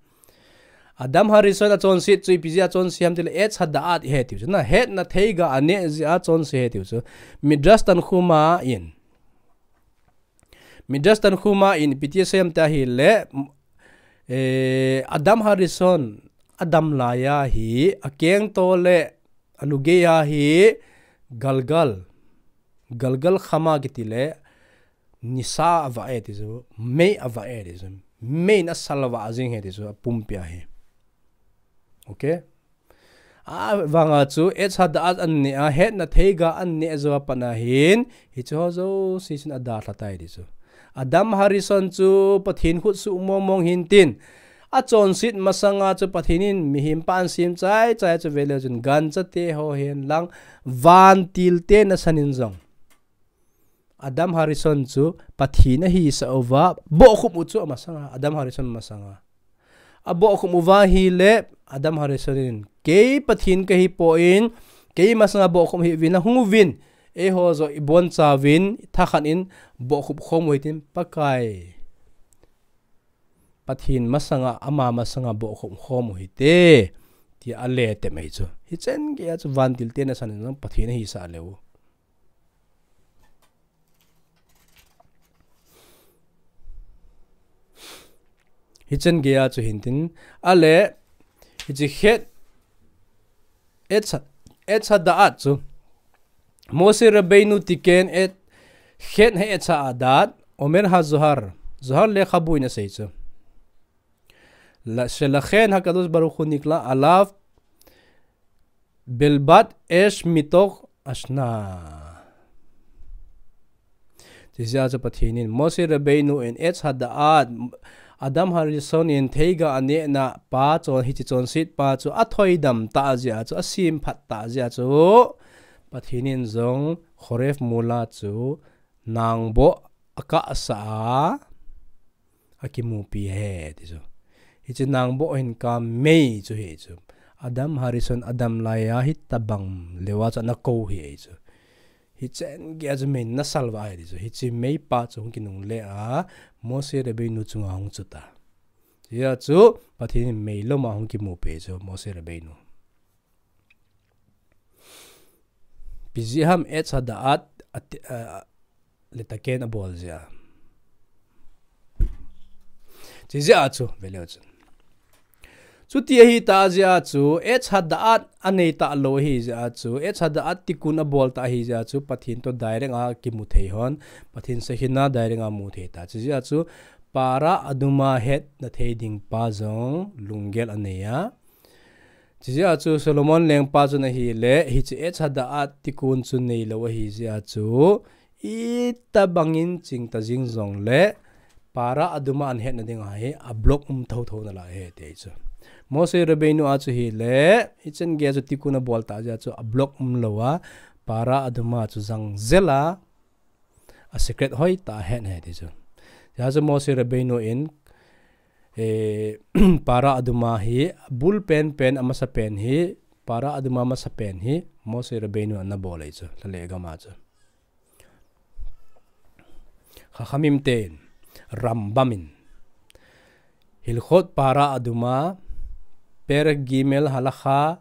Adam Harishon achonset chu ipi jeh a chonse ham tile Etz HaDa'at ahi tiu chu. Na hetna theiga aneh jeh a chonse ahi tiu chu. Midrash Tanhuma in. Midrash Tanhuma in ipi ti asei ham tia ahile, eh, Adam Harishon adam laiya hi, akengto le alugeiya hi, Galgal, Galgal khama kiti le, nisa avah e ti chu, mei avah e ti chu, mei in asal avah jing ahi ti chu, apumpia hi. Okay? Avanga chu, Etz HaDa'at aneh a, hetna theiga aneh jou a pat ahin, hiche ho jouse chun adalha tai ti chu. Adam Harishon chu Pathen khut suh mong mong hintin, achonset masanga chu Pathen in mihem pa asem chai chai chu veleu chun gancha te ho hen lang, vantil te nasan in jong Adam Harishon chu Pathen ahisah uva, bohkhup u chu amasanga, Adam Harishon masanga. Abohkhup uva ahile, Adam Harishon in, kei Pathen kahipoi, kei masanga bohkhup hih uvin, nahung uvin, eiho joh ibonchauvin, thakhat in bohkhup khom u hitin, Pakai, Pathen masanga, ama masanga bohkhup khom u hite, tia ale tem ahi chu. Hichan geiya chu vantil te nasan in jong Pathen ahisah leu. Hichan geiya chu hintin, ale, hiche het, Etz Ha-, Etz HaDa'at chu, Moshe Rabbeinu tiken et, het ha Etz HaDa'at, Omer HaZohar, Zohar lekhabu in asei chu. La, Shelachen HaKadosh Baruch Hu Nikla Alav, Belbat Esh Mitoch Ashna. Chujeh a chu Pathen in Moshe Rabbeinu in Etz HaDa'at, Adam Harishon in theiga anehna pa chon, hiche chonset pa chu athoidam tah jeh a chu, asemphat tah jeh a chu, Pathen in jong Horeb mol a chu nangboh akahsah a, akimupi ahi ti chu. Hiche nangboh hin ka mei chu hi chu. Adam Harishon Adam laiya hitabang leuva chu ana kou hi ahi chu. Hichen geiya chu mei in ana salvah ahi ti chu. Hiche meipa chu hung kinungle a, Moshe Rabbeinu chunga hung chuta. Hijeh a chu Pathen in meilom a hung kimu peh chu Moshe Rabbeinu. Ipi jeh ham? Etz hada'at ati-, a, letaken abol jeh a. Hiche jeh a chu, veleu chun. Chuti ahitah jeh a chu, Etz hada'at anei talou ahi jeh a chu, Etz hada'at tikkun abol ta ahi jeh a chu, Pathen toh direct a kimu thei hon, Pathen sekhinah direct a mu thei ta. Hiche jeh a chu, para aduma hetna thei ding pa jong lunggel anei a. Hiche jeh a chu Solomon lengpa chun ahile, hiche Etz hada'at tikkun chu neilou ahi jeh a chu, itabang in chingta jing jongle, para aduma ahetna ding ahi, a block um thotho nalai ahi ti chu. Moshe Rabbeinu a chu ahile, hichen geiya chu tikkun abol ta jeh a chu a block umlou a, para aduma chu jang jel a, a secret hoitah a ahet ahi ti chu. Hijeh a chu Moshe Rabbeinu in, eh, para aduma hi, bul penpen amasapen hi, para aduma amasapen hi, Moshe Rabbeinu in ana bol ahi chu, Lhaletgam a chu. Chachamim ten, Rambam in, Hilchot para aduma, Perek Gimel Halacha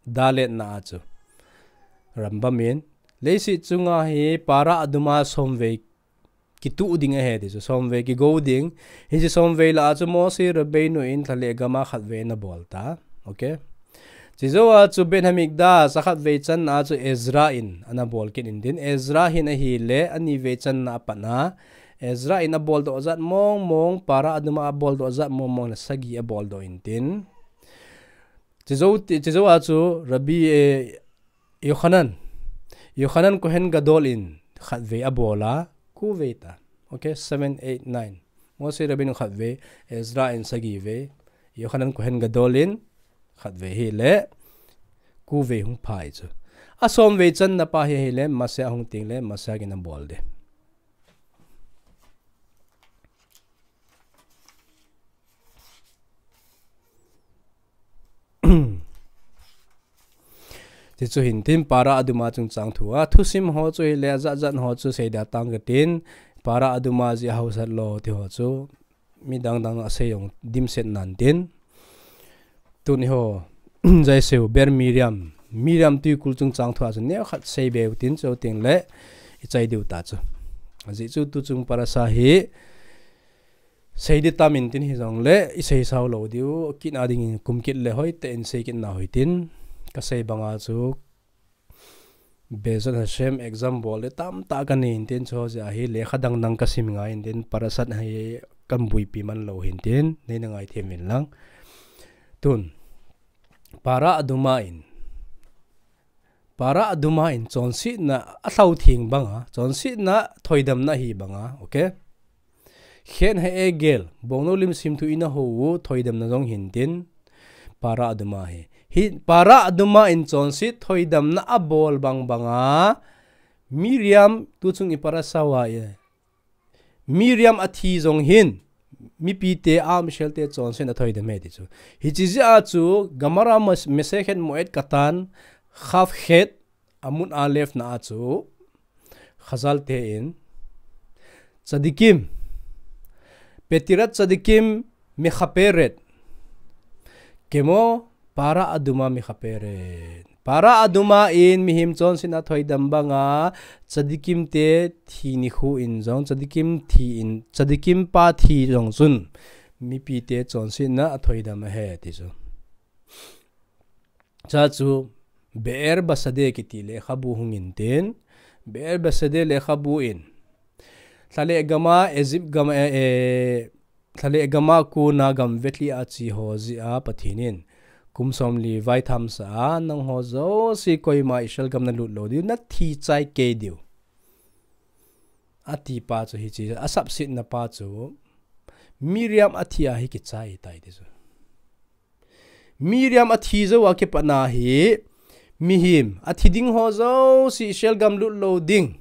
Dalet na a chu. Rambam in, leiset chunga hi para aduma somvei kituh ding ahi ti chu, somvei kigo ding. Hiche somvei lah a chu Moshe Rabbeinu in Lhaletgam a khatvei ana bol ta. Okay. Hiche jou a chu Beit Hamikdash a khatvei channa a chu Ezra in ana bol kit in tin, Ezra hin ahile anivei channa a pat a, Ezra in abol doh jat mong mong, para aduma abol doh jat mong mong le sagi abol doh in tin. Hiche jou ti, hiche jou a chu Rabbi, eh, Yochanan, Yochanan Kohen Gadol in khatvei abol a, kuvei ta. Okay, seven, eight, nine. Moshe Rabbeinu khatvei, Ezra in sagivei, Yochanan Kohen Gadol in khatvei, hile kuvei hung pha ahi chu. A somvei channa pa hi ahile, Mashiach hung tengle, Mashiach in abol ding. Ti chu hin tin, para aduma chungchang thu a, thusim ho chu hile, jat jat ho chu seida tang katin, para aduma jeh a hausat lou ti ho chu, midang dang a sei jong dimset nan tin. Tuni ho, jaiseu, Ber Miriam, Miriam tuikul chungchang thu a chu neokhat seibe u tin, chu tengle, ichai diu ta chu. Ajeh chu tuchung parasha hi, sei ding tam in tin hijongle, isei sao lou diu, kit na ding in kum kit le hoitah in sei kit nau hitin, kasei banga chu, Be'ezrat Hashem exam bol le tamtah kanei in tin, chu jeh a hi lekha dang dang kasim ngai in tin, parashat hi kabuipi man lou hin tin, neina ngai them in lang. Tun, para aduma in, para aduma in chonsetna a lhao theng banga, chonsetna thoidamna hi banga, okay? Chen Ha'egel, bongnou lim simthu in ahou u, thoidamna jong hin tin, para aduma hi. Hi, para aduma in chonset thoidamna abol bang banga, Miriam tuchung i parasha uva e. Miriam athi jong hin, mipite a Israel te chonsetna thoidam e ti chu. Hiche jeh a chu, Gemara Mas-, Masechet Moed Katan, Chaf Chet, Amud Alef na a chu, Chazal te in, Tzadikim, Petirat Tzadikim Mechaperet, Kemo Para Aduma Mechaperet. Para Aduma in mihem chonsetna thoidam banga, Tzadikim te thi nikho in jong, Tzadikim thi in, Tzadikim pa thi jong chun, mipite chonsetna athoidam ahi ti chu. Cha chu, Be'er Basadeh kiti lekhabu hung in tin, Be'er Basadeh lekhabu in, Lhaletgam a, Egypt gam a, eh, eh, Lhaletgam a kona gam vetli a che ho jeh a Pathen in, kum somli vaitham sa a, nangho jouse koima Israel gam nalut lou diu, nathi chai kei diu. Ati pa chu hiche, asapsetna pa chu, Miriam athi a hi kichai tai ti chu. Miriam athi jou a kipat na hi, mihem, athi ding ho jouse Israel gam lut lou ding.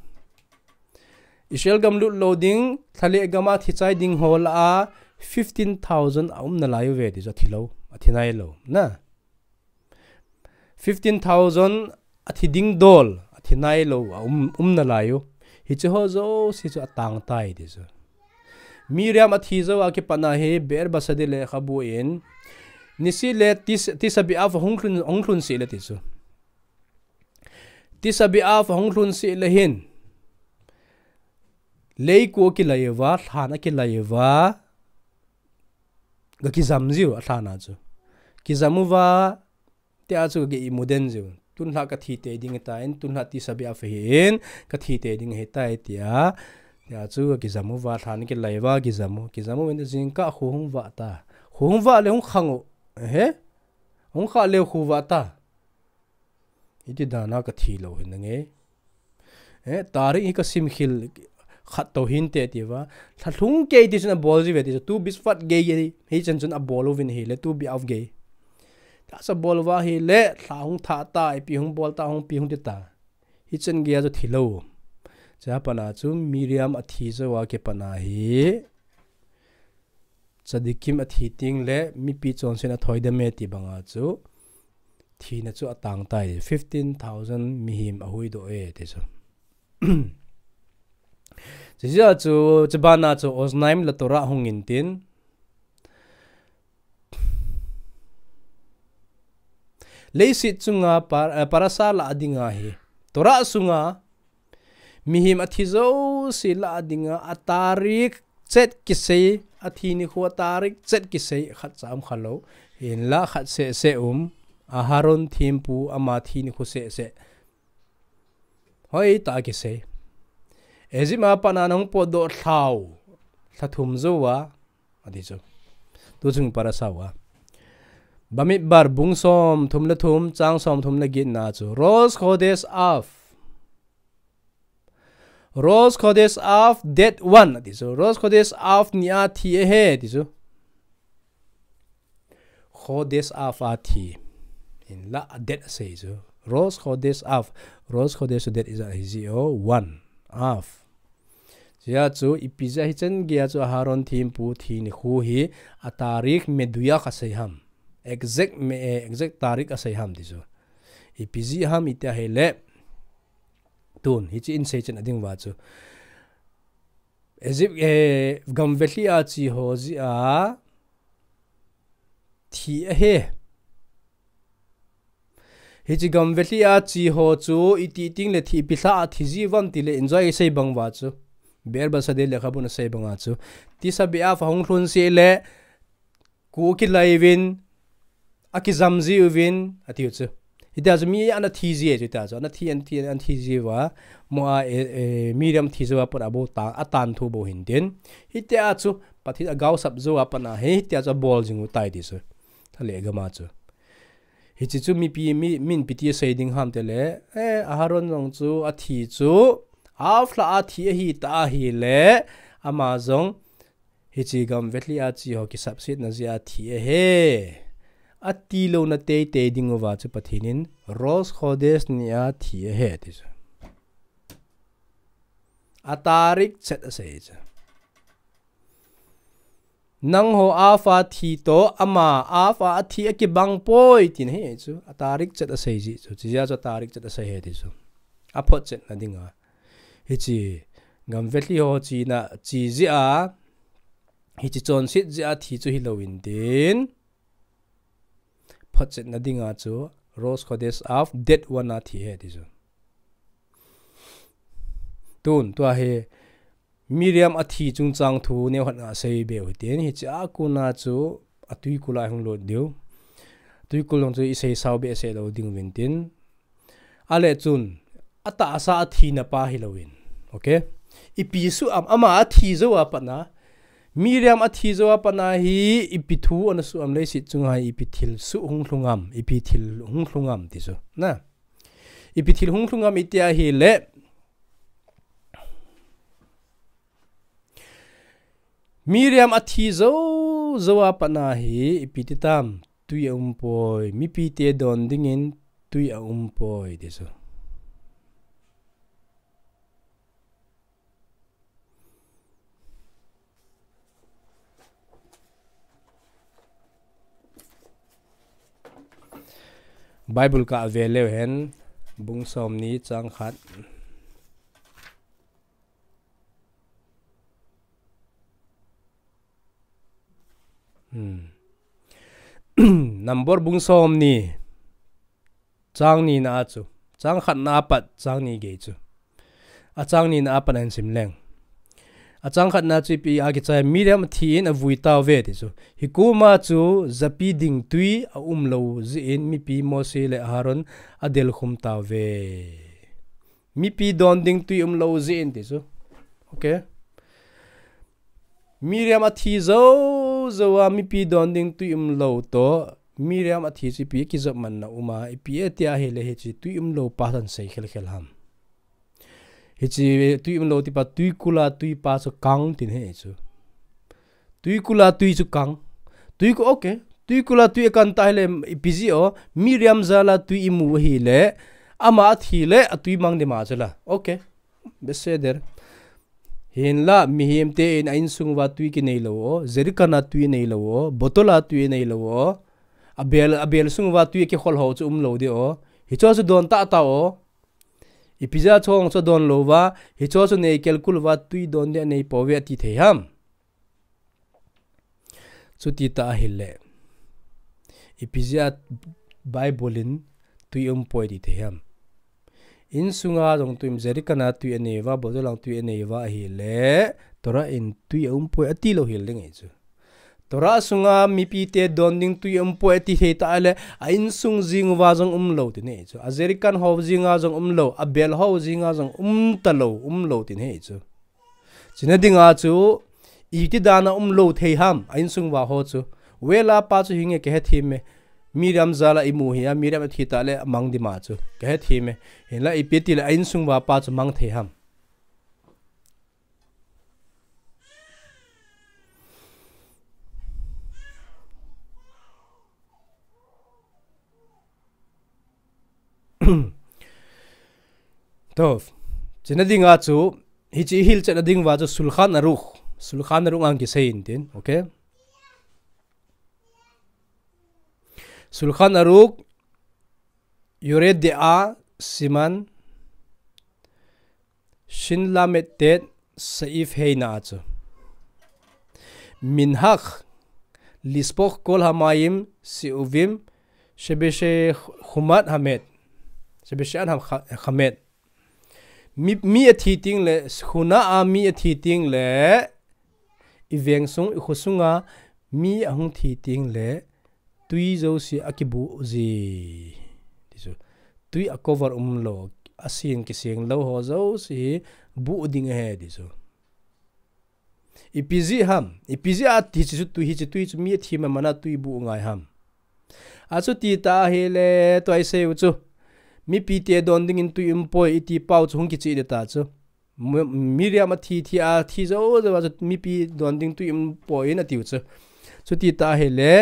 Israel gam lut lou ding, Lhaletgam a thi chai ding ho lah a, fifteen thousand aum nalai uve ti chu athi lou, athi nailou. Na. fifteen thousand athi ding dol, athi nailou, a um, um nalai u. Hiche ho jouse chu atang tai ti chu. Miriam athi jou a kipat a hi Be'er Basadi lekhabu in, nisih le Tis-, Tisha B'Av ahung lhun, hung lhun sih le ti chu. Tisha B'Av ahung lhun sih le hin, leiku akilai uva, lhan akilai uva, ga kijam jiu a lhan a chu. Kijam uva, tia chu ga imu den jiu. Tun lha kathi tei ding ahitai, tun lha Tisha B'Av ahi in, kathi tei ding ahitai tia. Tia chu ga kijam uva, lhan akilai uva, kijam u, kijam uvin jingkah kho hung vah ta. Kho hung vah le hung khang u. Ehe? Hung khah le kho vah ta. Iti dan a kathi lou hin nange. Eh, tarik hi kasim khel khat tou hinte tia. Lha lhung kei ti chun abol jiuve ti chu, Tu B'Shvat gei gei. Hichan chun abol uvin ahile, Tu B'Av gei. Tahsa bol uva ahile, lha hung thah ta, ipi hung bol ta, hung pi hung ti ta. Hichan gei a chu thi lou. Chua pat a chu Miriam athi jou a kipat a hi Tzadikim athi teng le mipi chonset a athoidam e ti bang a chu thina chu atang tai, fifteen thousand mihem ahuhdoh e ti chu. Chujeh a chu, chuban a chu Oznaim le Torah hung in tin, leiset chunga par-, eh, parasha lah a dinga hi, Torah sunga mihem athi jouse lah a dinga, atarik chet kisei, athi nikho atarik chet kisei, khat cha um khalou. Hinlah khat seh seh um, Aharon thempu ama thi nikho seh seh. Hoitah a kisei. Egypt a pat a ana hung potdoh lhau, lha thum jou a, ati chu. Tu chung parasha uva. Bamidbar bung som thum le thum, chang som thum le get na chu. Rosh Chodesh Av. Rosh Chodesh Av, date one, ati chu. Rosh Chodesh Av ni a thi ahi, ati chu. Chodesh Av a thi. Hinlah date asei chu. Rosh Chodesh Av. Rosh Chodesh date ijat ahi ji o, one. Av. Chujeh a chu, ipi jeh a hichan gei a chu Aharon thempu thi nikho hi, atarik meduyak asei ham. Exact me-, eh, exact tarik asei ham ti chu. Ipi jeh ham iti ahile. Tun, hiche in sei chen a ding uva chu. Egypt, eh, gamvelhi a che ho jeh a thi ahi. Hiche gamvelhi a che ho chu iti teng le thi, ipi lha a thi ji uvam ti le enjoy sei bang uva chu. Be'er Basadi lekhabun asei bang a chu. Tisha B'Av ahung lhun sih le, ku akilai uvin, akijam jiuvin, ati u chu. Hitia chu mi ana thi ji e chu hitia chu. Ana thi, ana thi, ana thi ji uva. Mo a, eh, eh, Miriam thi jou a pat a bou ta, atan thu bou hin tin. Hitia chu, Pathen agaosap jou a pat a hi, hitia chu abol jing u tai ti chu. Thale gam a chu. Hiche chu mipi, mi, min ipi ti sei ding ham ti le, eh, Aharon jong chu, athi chu, Av lha a thi ahi ta ahile, ama jong, hiche gamvelhi a che ho kisapsetna jeh a thi ahi. Ati louna teitei ding uva chu Pathen in Rosh Chodesh ni a thi ahi ti chu. Atarik chet asei chu. Nangho Av a thi toh, ama Av a athi akibang poi, tina ahi chu. Atarik chet asei ji chu. Chujeh a chu atarik chet asei ahi ti chu. Aphotchetna dinga. Hiche gamvelhi ho chena, che jeh a, hiche chonset jeh a thi chu hilou in tin. Photchetna dinga chu Rosh Chodesh Av date one a thi ahi ti chu. Tun, tua hi Miriam athi chungchang thu neokhat nga sei beu hitin, hiche a kona chu atwikul a hung lut diu. Twikul jong chu isei sao behseh lou ding uvin tin. Ale chun, atahsa athina pa hilou in. Okay? Ipi suh am, ama athi jou a pat a. Miriam athi jou a pat a hi, ipi thu ana suh am, leiset chunga hi ipi thil suh hung lhung am, ipi thil hung lhung am ti chu. Na. Ipi thil hung lhung am iti ahile. Miriam athi jou, jou a pat a hi, ipi ti tam, tui aum poi, mipi te don dingin tui aum poi, ti chu. Bible ka ave leu hen, bung som ni chang khat. Hmm. Number bung som ni. Chang ni na a chu. Chang khat na a pat, chang ni gei chu. A chang ni na a pat an sim leng. A chang khat na chu ipi a kichai Miriam a thi in a vui tau ve ti chu. Hi kuma chu zapi ding tui a um lo zi in mipi Mose le Aaron a del khum tau ve. Mipi don ding tui um lo zi in ti chu. Okay. Miriam a thi zo zo a mipi don ding tui um lo to. Miriam a thi chu ipi kizop man na um a, ipi e ti a hi le hi chi tui um lo pa tan sei khel khel ham. Hi chi tui um lo ti pa tui kula tui pa chu kang tin he chu. Tui kula tui chu kang. Tui ku okay. Tui kula tui kan ta hi le ipi zi o. Miriam zala tui imu hi le. Ama a thi le a tui mang de ma chu la. Okay. Beseder. Hinla, mihem te in a insung va tui ki nei lo o, Jerican a tui nei lo o, botol a tui nei lo o, a bel, a bel sung va tui ki khol ho chu um lo de o, hi cho chu don ta ta o, ipi ja chong chu don lo va, hi cho chu nei kel kul va tui don de nei po ve ti thei ham. Chuti ta a hi le. Ipi ja Bible in tui um poi ti thei ham. Insunga jong tui um Jerican a tui a nei va, botol a tui a nei va a hi le. Torah in tui a um poi a ti lo hi le ngai chu. Torah sunga mipi te don ding tui a um poi a ti thei ta a le. A insung jing va jong um lo ti nei chu. A Jerican ho jing a jong um lo, a bel ho jing a jong um ta lo, um lo ti nei chu. China dinga chu, iti dana um lo thei ham, a insung va ho chu. Vela pa chu hinge ka he thim me. Miriam zala imu hi a, Miriam a thi ta le mang di ma chu. Ka he thim me. Hinla ipi ti le a insung va pa chu mang thei ham. To, china dinga chu, hi chi hil chana ding va chu Shulchan Aruch. Shulchan Aruch ang kisei in tin, okay? Shulchan Aruch, Yoreh De'ah, Siman, Shin Lamed Tet, Seif Hei na chu. Minhag, Lispoch Kol Hamayim, Seuvim, Shebeshe Chumat Hamet. Shebeshe an Hamet. Mi, mi a thi ting le, khuna a mi a thi ting le, i veng sung, i khu sunga mi a hung thi ting le, tui zo si a kibu zi. Ti su. Tui a cover um lo, a sin ki sing lo ho zo si bu ding he ti su. Ipi zi ham, ipi zi a ti chi su tui hi chi tui chu mi a thi ma mana tui bu ngai ham. A chu ti ta hi le, tu ai sei u chu. Mipi te don ding in tui um poi i ti pau chu hung ki chi de ta chu. Miriam a thi thi a thi zo zo a chu mipi don ding tui um poi in a ti u chu. Chu ti ta hi le.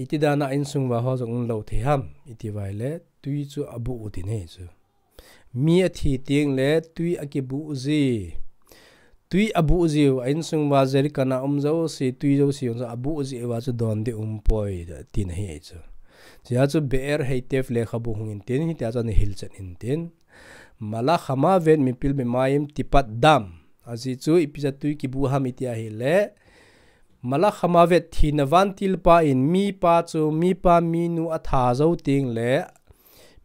Iti dana insung va ho zong lo thei ham. Iti vai le tui chu a bu u ti nei chu. Mi a thi ting le tui a ki bu zi. Tui a bu zi u a insung va Jerican a um zo si tui zo si u a bu zi u va chu don di um poi ti na hi chu. Chia chu Be'er Heitev le kha bu hung in tin hi tia chu ni hil chan in tin. Malach Hamavet Mipil Bemayim Tipat Dam. A zi chu ipi za tui ki bu ham iti a hi le. Malach Hamavet thina vantil pa in mi pa chu mi pa mi nu a tha zo ting le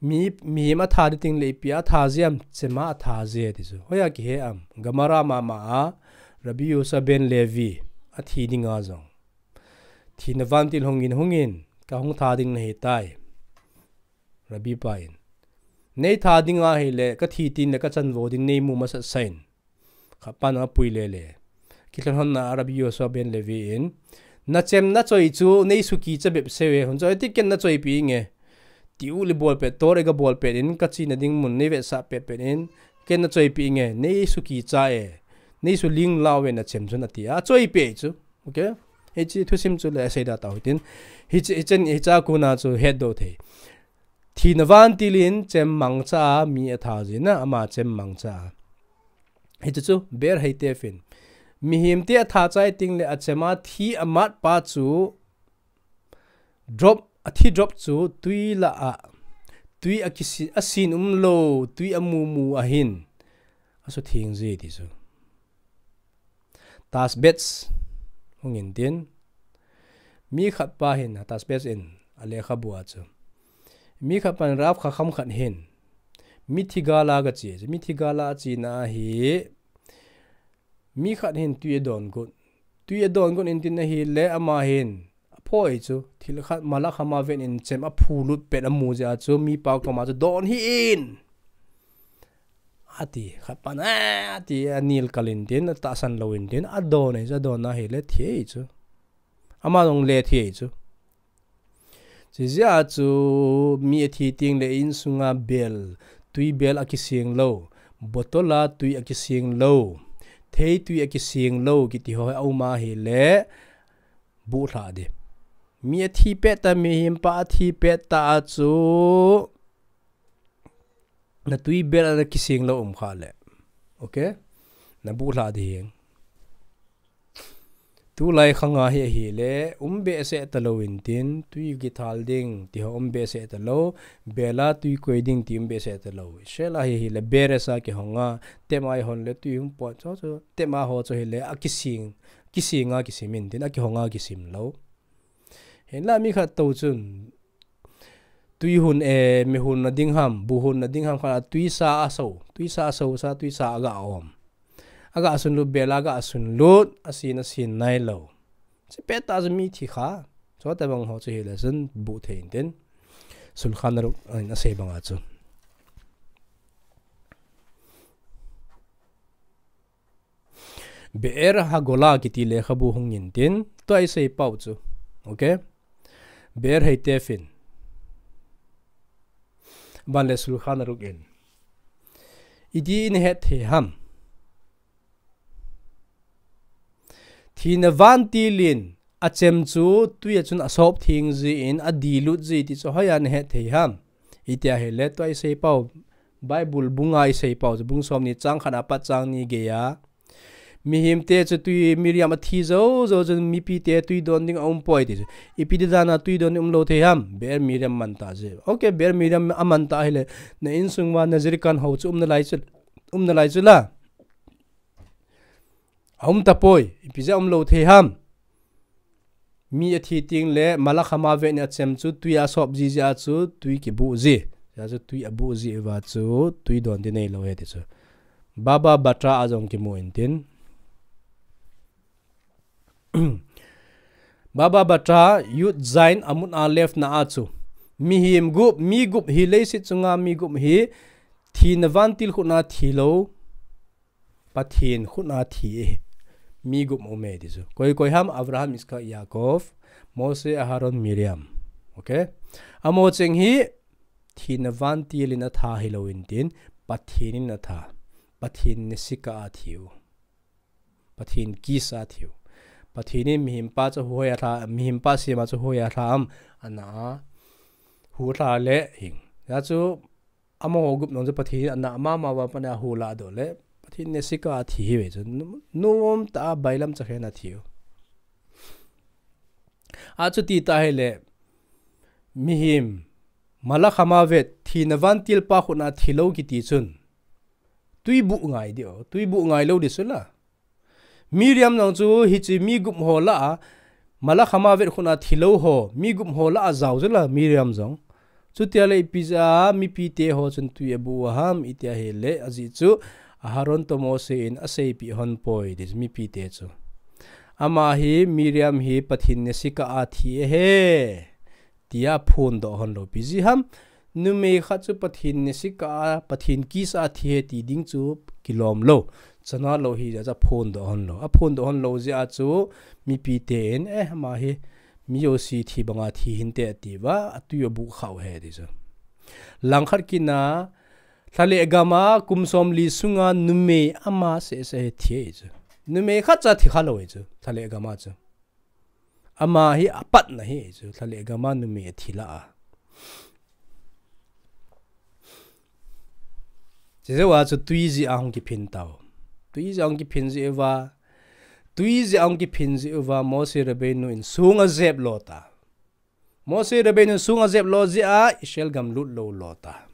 mi, mi ma tha di ting le ipi a tha ziam chema a tha zi ti chu. Hoya ki he am. Gemara mama a Rabbi Yosua ben Levi a thi ding a zong. Thina vantil hung in hung in ka hung tha ding na hi tai. Rabbi pa in. Nei tha ding a hi le ka thi tin le ka chan vo ding nei mu masa sain. Kha pan a pui le le. Ki thlan hon na Rabbi Yosua ben Levi in. Na chem na choi chu nei suki cha bep se ve hun choi ti ken na choi pi nge. Ti u li bol pet tor e ga bol pet in ka chi na ding mun nei ve sa pet pet in. Ken na choi pi nge nei suki cha e. Nei su ling lau ve na chem chun a ti a choi pe chu. Okay. Hi chi thusim chu le sei da ta hu tin. Hi chi, hi chen, hi cha ku na chu het do thei. Thina vantil in chem mang cha a mi a tha zi na ama chem mang cha a. Hi chu chu Be'er Heitev in. Mihem te a tha chai ting le a chem a thi a mat pa chu drop athi drop chu tui lah a, tui akisi, asin umlou, tui amumu ahin asutheng ji ti chu. Tashbetz hung intin, mi khat pa hin, Tashbetz in alekhabu a chu, mi khat pan Rav Chacham khat hin mithi gal a gache, mithi gal a achena ahi, mi khat hin tui adon got, tui adon got intin ahile ama hin aphoi chu, thil khat malach hama vet in chem aphulut pet amu jeh a chu mipa koma chu don hih in ati, khat pan, "Eh," ati, anel kal intin, atahsan lou intin, adon ahi chu, adon ahile thi ahi chu. Ama jong le thi ahi chu. Chujeh a chu mi athi tengle insunga bel, tui bel akiseng lou, bottle a tui akiseng lou, thei tui akiseng lou kiti ho aum ahile, buhlha ding. Mi athi pet tah, mihem pa athi pet tah a chu natui bel a nakiseng lou um khah le, okay, nabuhlha ding. Tulai khang a hi ahile um behseh talou intin, tui kithal ding ti ho um behseh talou, bel a tui koi ding ti um behseh talou. Israel a hi ahile beres a kihong a, tap a ihon le tui hung pot chu chu, tap a ho chu hile akiseng, kiseng a kisim intin, akihong a kisim lou. Hinla mi khat tou chun tui hun e, mi hunna ding ham, bu hunna ding ham khat a tuisa aso, tuisa aso sa, tuisa aga om, aga sunlut, bel a aga sunlut, asin, asin nailou. Chupet tah chu mi thi kha. Chutabang ho chu hile chun buh thei intin, Shulchan Aruch in asei banga chu. Be'er HaGolah kiti lekhabu hung intin, tua isei pau chu, okay? Be'er HaTefin. Ban le Shulchan Aruch in, iti in het thei ham? Thina vantil in achem chu tui a chun asop theng jin adilut ji ti chu hoiya nahet thei ham? Iti ahile tua isei pau, Bible bunga isei pau chu, bung somni chang khat apat chang ni geiya, mihemte chu tui, Miriam athi jou jou chun mipite tui don ding aum poi ti chu. Ipi ti dan a tui don ding umlou thei ham? Be'er Miriam man tah jeh. Okay, Be'er Miriam aman tah ahile, na insung uva Nazir kan ho chu um nalai chu, um nalai chu la. Aum tapoi, ipi jeh a umlou thei ham? Mi athi tengle malach hama vet in achem chu tui a asop ji jeh a chu tui kibuh ji. Jeh a chu tui abuh ji uva chu tui don ding neilou ahi ti chu Baba Batra a jong kimu intin. Baba Batra, Yud Zayin Amud Alef na a chu, mihem gup, mi gup hi, leiset chunga mi gup hi thina vantil khut a thilou, Pathen khut a thi ahi. Mi gup um e ti chu. Koi koi ham? Abraham, Yitzchak, Yaakov, Moshe, Aharon, Miriam. Okay? Amaho cheng hi thina vantil in atha hilou intin, Pathen in atha. Pathen nesikah a thiu. Pathen kis a thiu. Pathen in mihempa chu hoiya lha, mihempa sema chu hoiya lha am, ana a hu lha le hing. Jeh chu amaho gup nung chu Pathen in ana mama uva pat a hu lha doh le, Pathen nesikah a thi hi ve chu. Nu, nuam tah a bailam chakhen a thiu. Achuti tah hile, mihem, malach hama vet, thina vantil pa khut a thilou kiti chun, tui buh ngai di o, tui buh ngai lou di chu la. Miriam jong chu hiche mi gup ho lah a, malach hama vet khut a thilou ho, mi gup ho lah a jao chu la, Miriam jong. Chutia le ipi jeh a mipite ho chun tui abuh u ham, iti ahile, ajeh chu Aharon toh Moshe in aseipeh hon poi ti chu mipite chu. Ama hi, Miriam hi Pathen nesikah a thi ahi, tia phondoh hon lou. Ipi jeh ham? Numei khat chu Pathen nesikah a, Pathen kis a thi ahi ti ding chu kilom lou. Chana lou hi jeh a chu aphondoh hon lou. Aphondoh hon lou jeh a chu mipite in, eh, ama hi mi jouse thi banga thi hinte atiuva, atui abuh khah u ahi ti chu. Langkhat kit na, lha le gam a kum somli sunga numei ama seh seh hi thi ahi chu. Numei khat cha thi kha lou ahi chu, lha le gam a chu. Ama hi apatna ahi chu, lha le gam a numei athi lah a. Chujeh uva chu tui jeh a hung kiphin tau. Tui jeh a hung kiphin jeh uva, tui jeh a hung kiphin jeh uva, Moshe Rabbeinu in song ajep lo ta. Moshe Rabbeinu sung ajep lou jeh a Israel gam lut lou lou ta.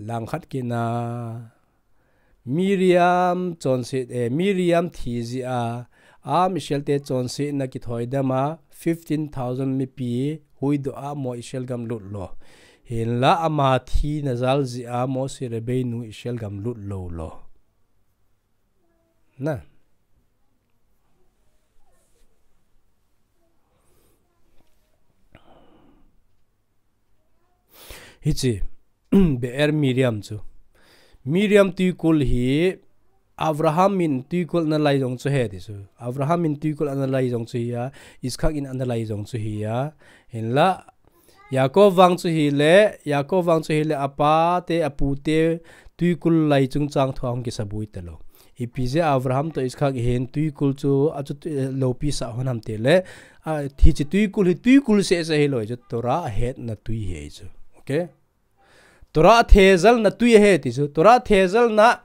Langkhat kit na Miriam chonset, eh, Miriam thi jeh a, Am Israel te chonsetna kithoidam a, fifteen thousand mipi huhdoh a amaho Israel gam lut lou. Hinla ama thina jal jeh a Moshe Rabbeinu Israel gam lut lou lou. Na. Hiche, Be'er Miriam chu. Miriam tuikul hi Abraham in tuikul ana lai jong chu ahi ti chu. Abraham in tuikul ana lai jong chu ahi a, Yitzhak in ana lai jong chu ahi a. Hinla, Yaakov vang chu ahile, Yaakov vang chu ahile, apa te, apu te, tuikul lai chungchang thua hung kisaboi talou. Ipi jeh a Abraham toh Yitzhak hin tuikul chu achu tu-, eh, loupi sah hon ham tile, a, hiche tuikul hi tuikul seh seh hilou chu, Torah ahetna tui ahi chu. Okay? Torah athejalna tui ahi ti chu. Torah athejalna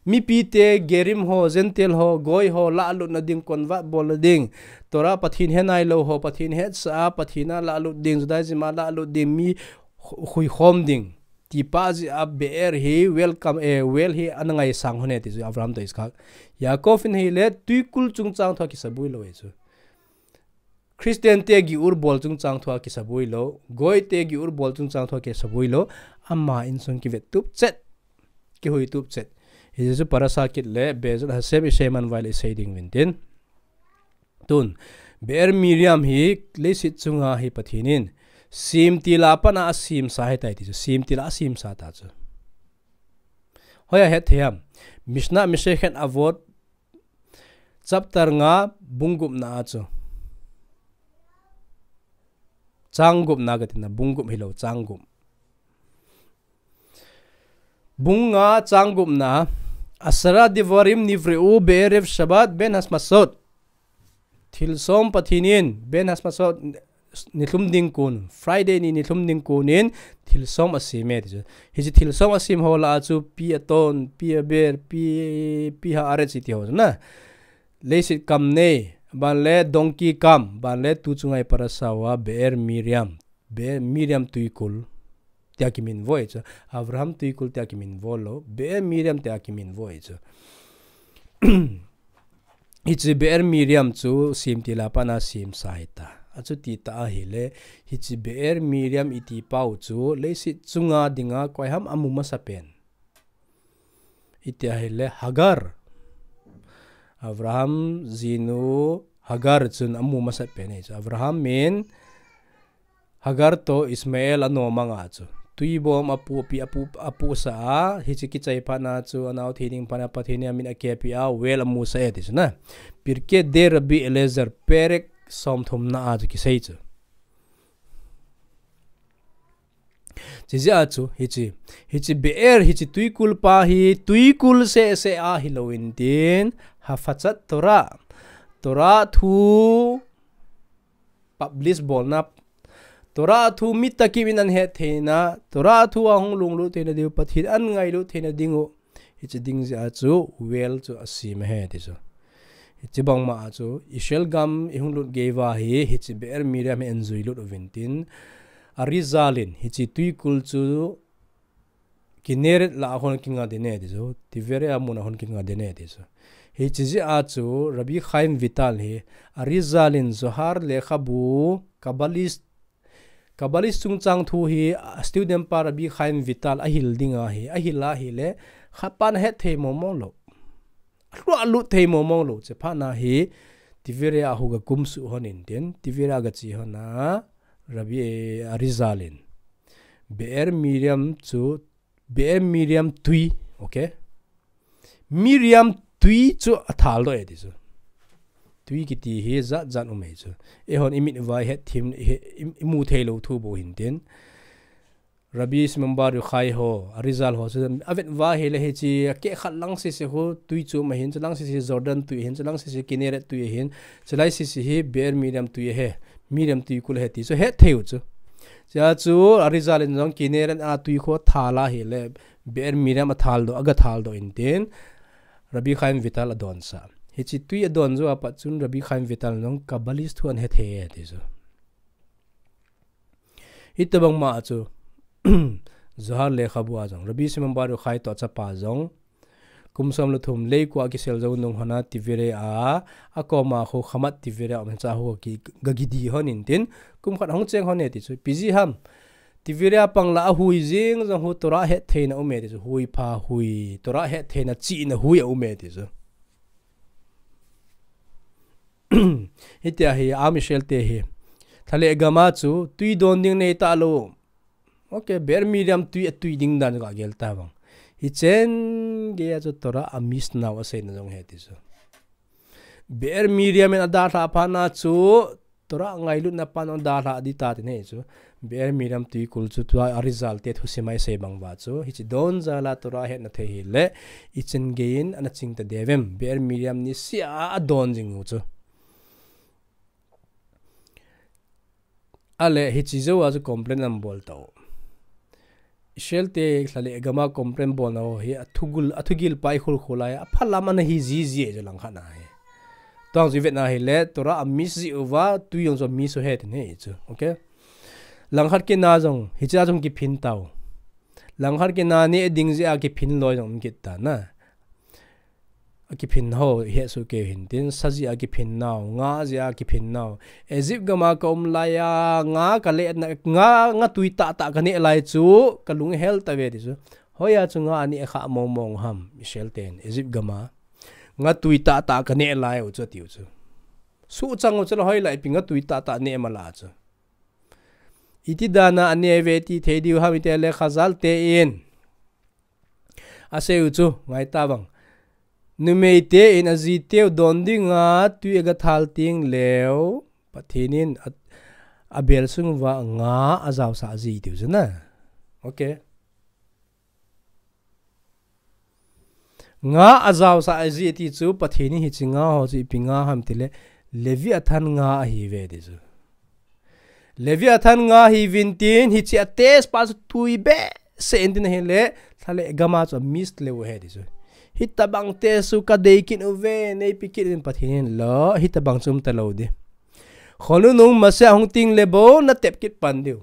mipi te, Gerim ho, Gentile ho, Goy ho, lahlutna ding, convert bolna ding. Torah Pathen he nailou ho, Pathen hetsah a, Pathen a lahlut ding, Judaism a lahlut ding, mi hu-, huikhom ding. Tipa jeh a Be'er hi welcome, eh, well hi ana ngaisang hon e ti chu Abraham toh Yitzhak. Yaakov in ahile tuikul chungchang thua kisaboi lou e chu. Christian te giur bol chungchang thua kisaboi lou, Goy te giur bol chungchang thua kisaboi lou, ama insung kivet tup chet, kihui tup chet. Hiche chu parasha kit le, Be'ezrat Hashem isei man uva le isei ding uvin tin. Tun, Be'er Miriam hi leiset chunga hi Pathen in, semtil a pat a asemsa ahitai ti chu, semtil a asemsa ta chu. Hoiya hetthei ham, Mishnah Masechet Avot, chapter nga, bung gupna a chu. Chang gupna kati na, bung gup hilou, chang gup. Bung nga, chang gupna, Asara devarim nivreu be'erev Shabbat ben hasmasot. Thilsom Pathen in, ben hasmasot, nilhum ding kon, Friday ni nilhum ding kon in, thilsom asem e ti chu. Hiche thilsom asem ho lah a chu, pi aton, pi aber, pi, pi ha'aretz iti ho chu na. Leiset kam nei, ban le donkey kam, ban le tu chunga i parasha uva Be'er Miriam, Be'er Miriam tuikul, tia kiminvo e chu. Abraham tuikul tia kiminvo lou, Be'er Miriam tia kiminvo e chu. Hiche Be'er Miriam chu semtil a pat a semsa ahitai. Achuti tah ahile, hiche Be'er Miriam iti pau chu, leiset chunga dinga koi ham amu masapen. Iti ahile Hagar. Abraham jinu Hagar chun amu masapen ahi chu. Abraham in Hagar toh Ishmael anom anga chu. Tuibom apu pi apu, apu sa a, hiche kichai phat na chu, anao thi ding phat na Pathen in amin akepi a, well amu sa e ti chu na. Pirkei Rabbi Eliezer, perek somthum na a chu kisei chu. Hiche jeh a chu, hiche, hiche Be'er, hiche tuikul pa hi, tuikul seh seh a hilou in tin, hafachat Torah. Torah thu publish bolna, Torah thu mi takim in ahet theina, Torah thu a hung lunglut theina diu, Pathen in angailut theina diu. Hiche ding jeh a chu well chu asem ahi ti chu. Hiche bangma a chu Israel gam i hung lut gei uva hi, hiche Be'er Miriam hi eijui lut uvin tin, Arizal in hiche tuikul chu Kinneret lah a hung kinga ding e ti chu, Tiberia mun a hung kinga ding e ti chu. Hiche jeh a chu Rabbi Chaim Vital hi Arizal in Zohar lekhabu, Kabbalist, Kabbalist chungchang thu hi, a student pa Rabbi Chaim Vital ahil ding ahi, ahil ahile, khat pan ahet thei mong mong lou. Alua lut thei mong mong lou, hiche phat na hi, Tiberia a hu ga kumsuh hon in tin, Tiberia ga che hon a, Rabbi, eh, Arizal in. Be'er Miriam chu, Be'er Miriam tui, okay? Miriam tui chu athal doh e ti chu. Tui kiti hi jat jat um e chu. Eihon i mit uva i het thim, i he, i, i mu thei lou thu bou hin tin. Rabbi Shimon Bar Yochai ho, Arizal ho, chu avet uva ahile hiche, akeh khat lang sese khu tui chu um ahin, chu lang sese Jordan tui ahin, chu lang sese Kinneret tui ahin, chu lai sese hi Be'er Miriam tui ahi, Miriam tuikul ahi ti chu het thei u chu. Chua chu Arizal in jong Kinneret a tui khu athal ahile, Be'er Miriam athal doh, aga thal doh in tin, Rabbi Chaim Vital adon sa. Hiche tui adon jou a pat chun Rabbi Chaim Vital in jong Kabbalist thu ahet thei e ti chu. Hitobang ma chu Zohar lekhabu a jong, Rabbi Shimon Bar Yochai toh achapa jong, kum som le thum lei kua kisel jou nung hon a Tiberia a, akoma khu khamat Tiberia um cha khu ki, gagidi hon in tin, kum khat hung cheng hon e ti chu, ipi jeh ham. Tiberia pang la ahui jing jong khu Torah het theina um e ti chu, hui pha hui, Torah het theina chihna hui a um e ti chu. Hitia hi, Am Israel te hi. Thale gam a chu, tui don ding nei talou. Ok, Be'er Miriam tui a tui ding dan ka gel ta vang. Hichen gei a chu Torah a miss nau a seina jong he ti chu. Be'er Miriam in a dalha phat na chu, Torah ngailutna pan a dalha di ta ti nei chu. Be'er Miriam tuikul chu tua a result te thusim a i sei bang uva chu. Hichi don jal a Torah hetna thei hile, hichen gei in ana ching ta diu vem. Be'er Miriam ni sia a don jing u chu. Ale, hichi jou a chu complain ana bol tau. Israel te thale gam a complain bolna ho hi a thugul, a thugil pai khul khul a, a phalam ana hi jiji e chu langkhat na hi. Tuang chu i vet na hile, Torah a miss ji uva, tui jong chu miss u he ti nei chu. Ok? Langkhat kit na jong, hichi a jong kiphin tau. Langkhat kit na neh ding jeh a kiphin loi jong um kit ta na. A kiphin ho, i het soh kei u hin tin, sa jeh a kiphin nau, nga jeh a kiphin nau. Egypt gam a ka um lai a, nga ka le na, nga, nga tui tah tah ka neh lai chu, ka lung hel ta ve ti chu. Hoi a chu nga a neh kha mong mong ham, Israel ten, Egypt gam a. Nga tui tah tah ka neh lai u chu, ati u chu. Suhchang u chu la hoi lai pi nga tui tah tah neh ma la chu. Iti dan a a neh ve ti thei diu ham i ti le Chazal te in. A sei u chu, ngai ta vang. Numei te in a ji teu don ding a tui a ga thal ting leu, Pathen in a, a bel sung uva nga a jaosah a ji tiu chu na. Ok. Nga a jaosah a ji ti chu Pathen in hichi nga ho chu ipi nga ham ti le, Leviathan nga ahi ve ti chu. Leviathan nga hi vin tin, hichi a test pa chu tui behseh in tin ahile, thale gam a chu a miss leu he ti chu. Hitabang test chu ka dei kit u ve, nei pi kit in Pathen in lo, hitabang chu um ta lou di. Khonung nung masa hung ting le bou na tep kit pan diu.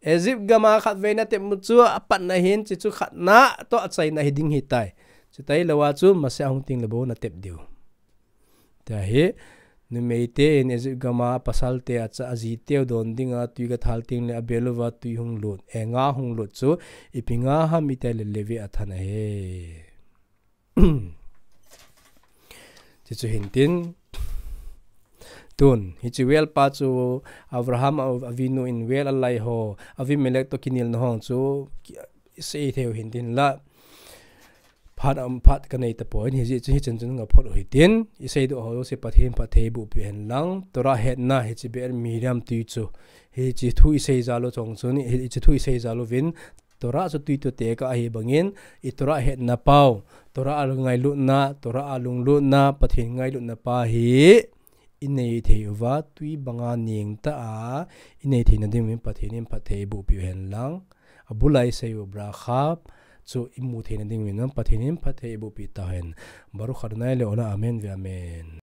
Egypt gam a khat vei na tep mu chu a patna hin, chi chu khatna toh a chaina hi ding hi tai. Chu tai lou a chu masa hung ting le bou na tep diu. Tia hi, numei te in Egypt gam a pasal te a cha a ji teu don ding a tui ga thal ting le a bel uva tui hung lut. E nga hung lut chu, ipi nga ham i ti le Leviathan ahi. Ti chu hin tin. Tun, hichi well pa chu Abraham a, Avinu in well a lai ho, Avimelech toh kinel na ho chu, ki, i sei thei u hin tin la. Phat am phat ka nei ta poi, hijeh chun hichan chun nga phot u hi tin, i sei doh ho jouse Pathen phatthei boh peh hen lang, Torah hetna hichi Be'er Miriam tui chu, hichi thu i sei jal u chong chun, hichi thu i sei jal u vin, Torah chu tui toh tekah ahi bangin, i Torah hetna pau, Torah a ngailutna, Torah a lunglutna, Pathen ngailutna pa hi, i nei thei uva, tui banga neng ta a, i nei theina ding uvin Pathen in phatthei boh peh u hen lang, a bul a i sei u bracha, chu i mu theina ding uvin Pathen in phatthei boh peh ta hen. Baruch Adonai le'olam amen ve'amen.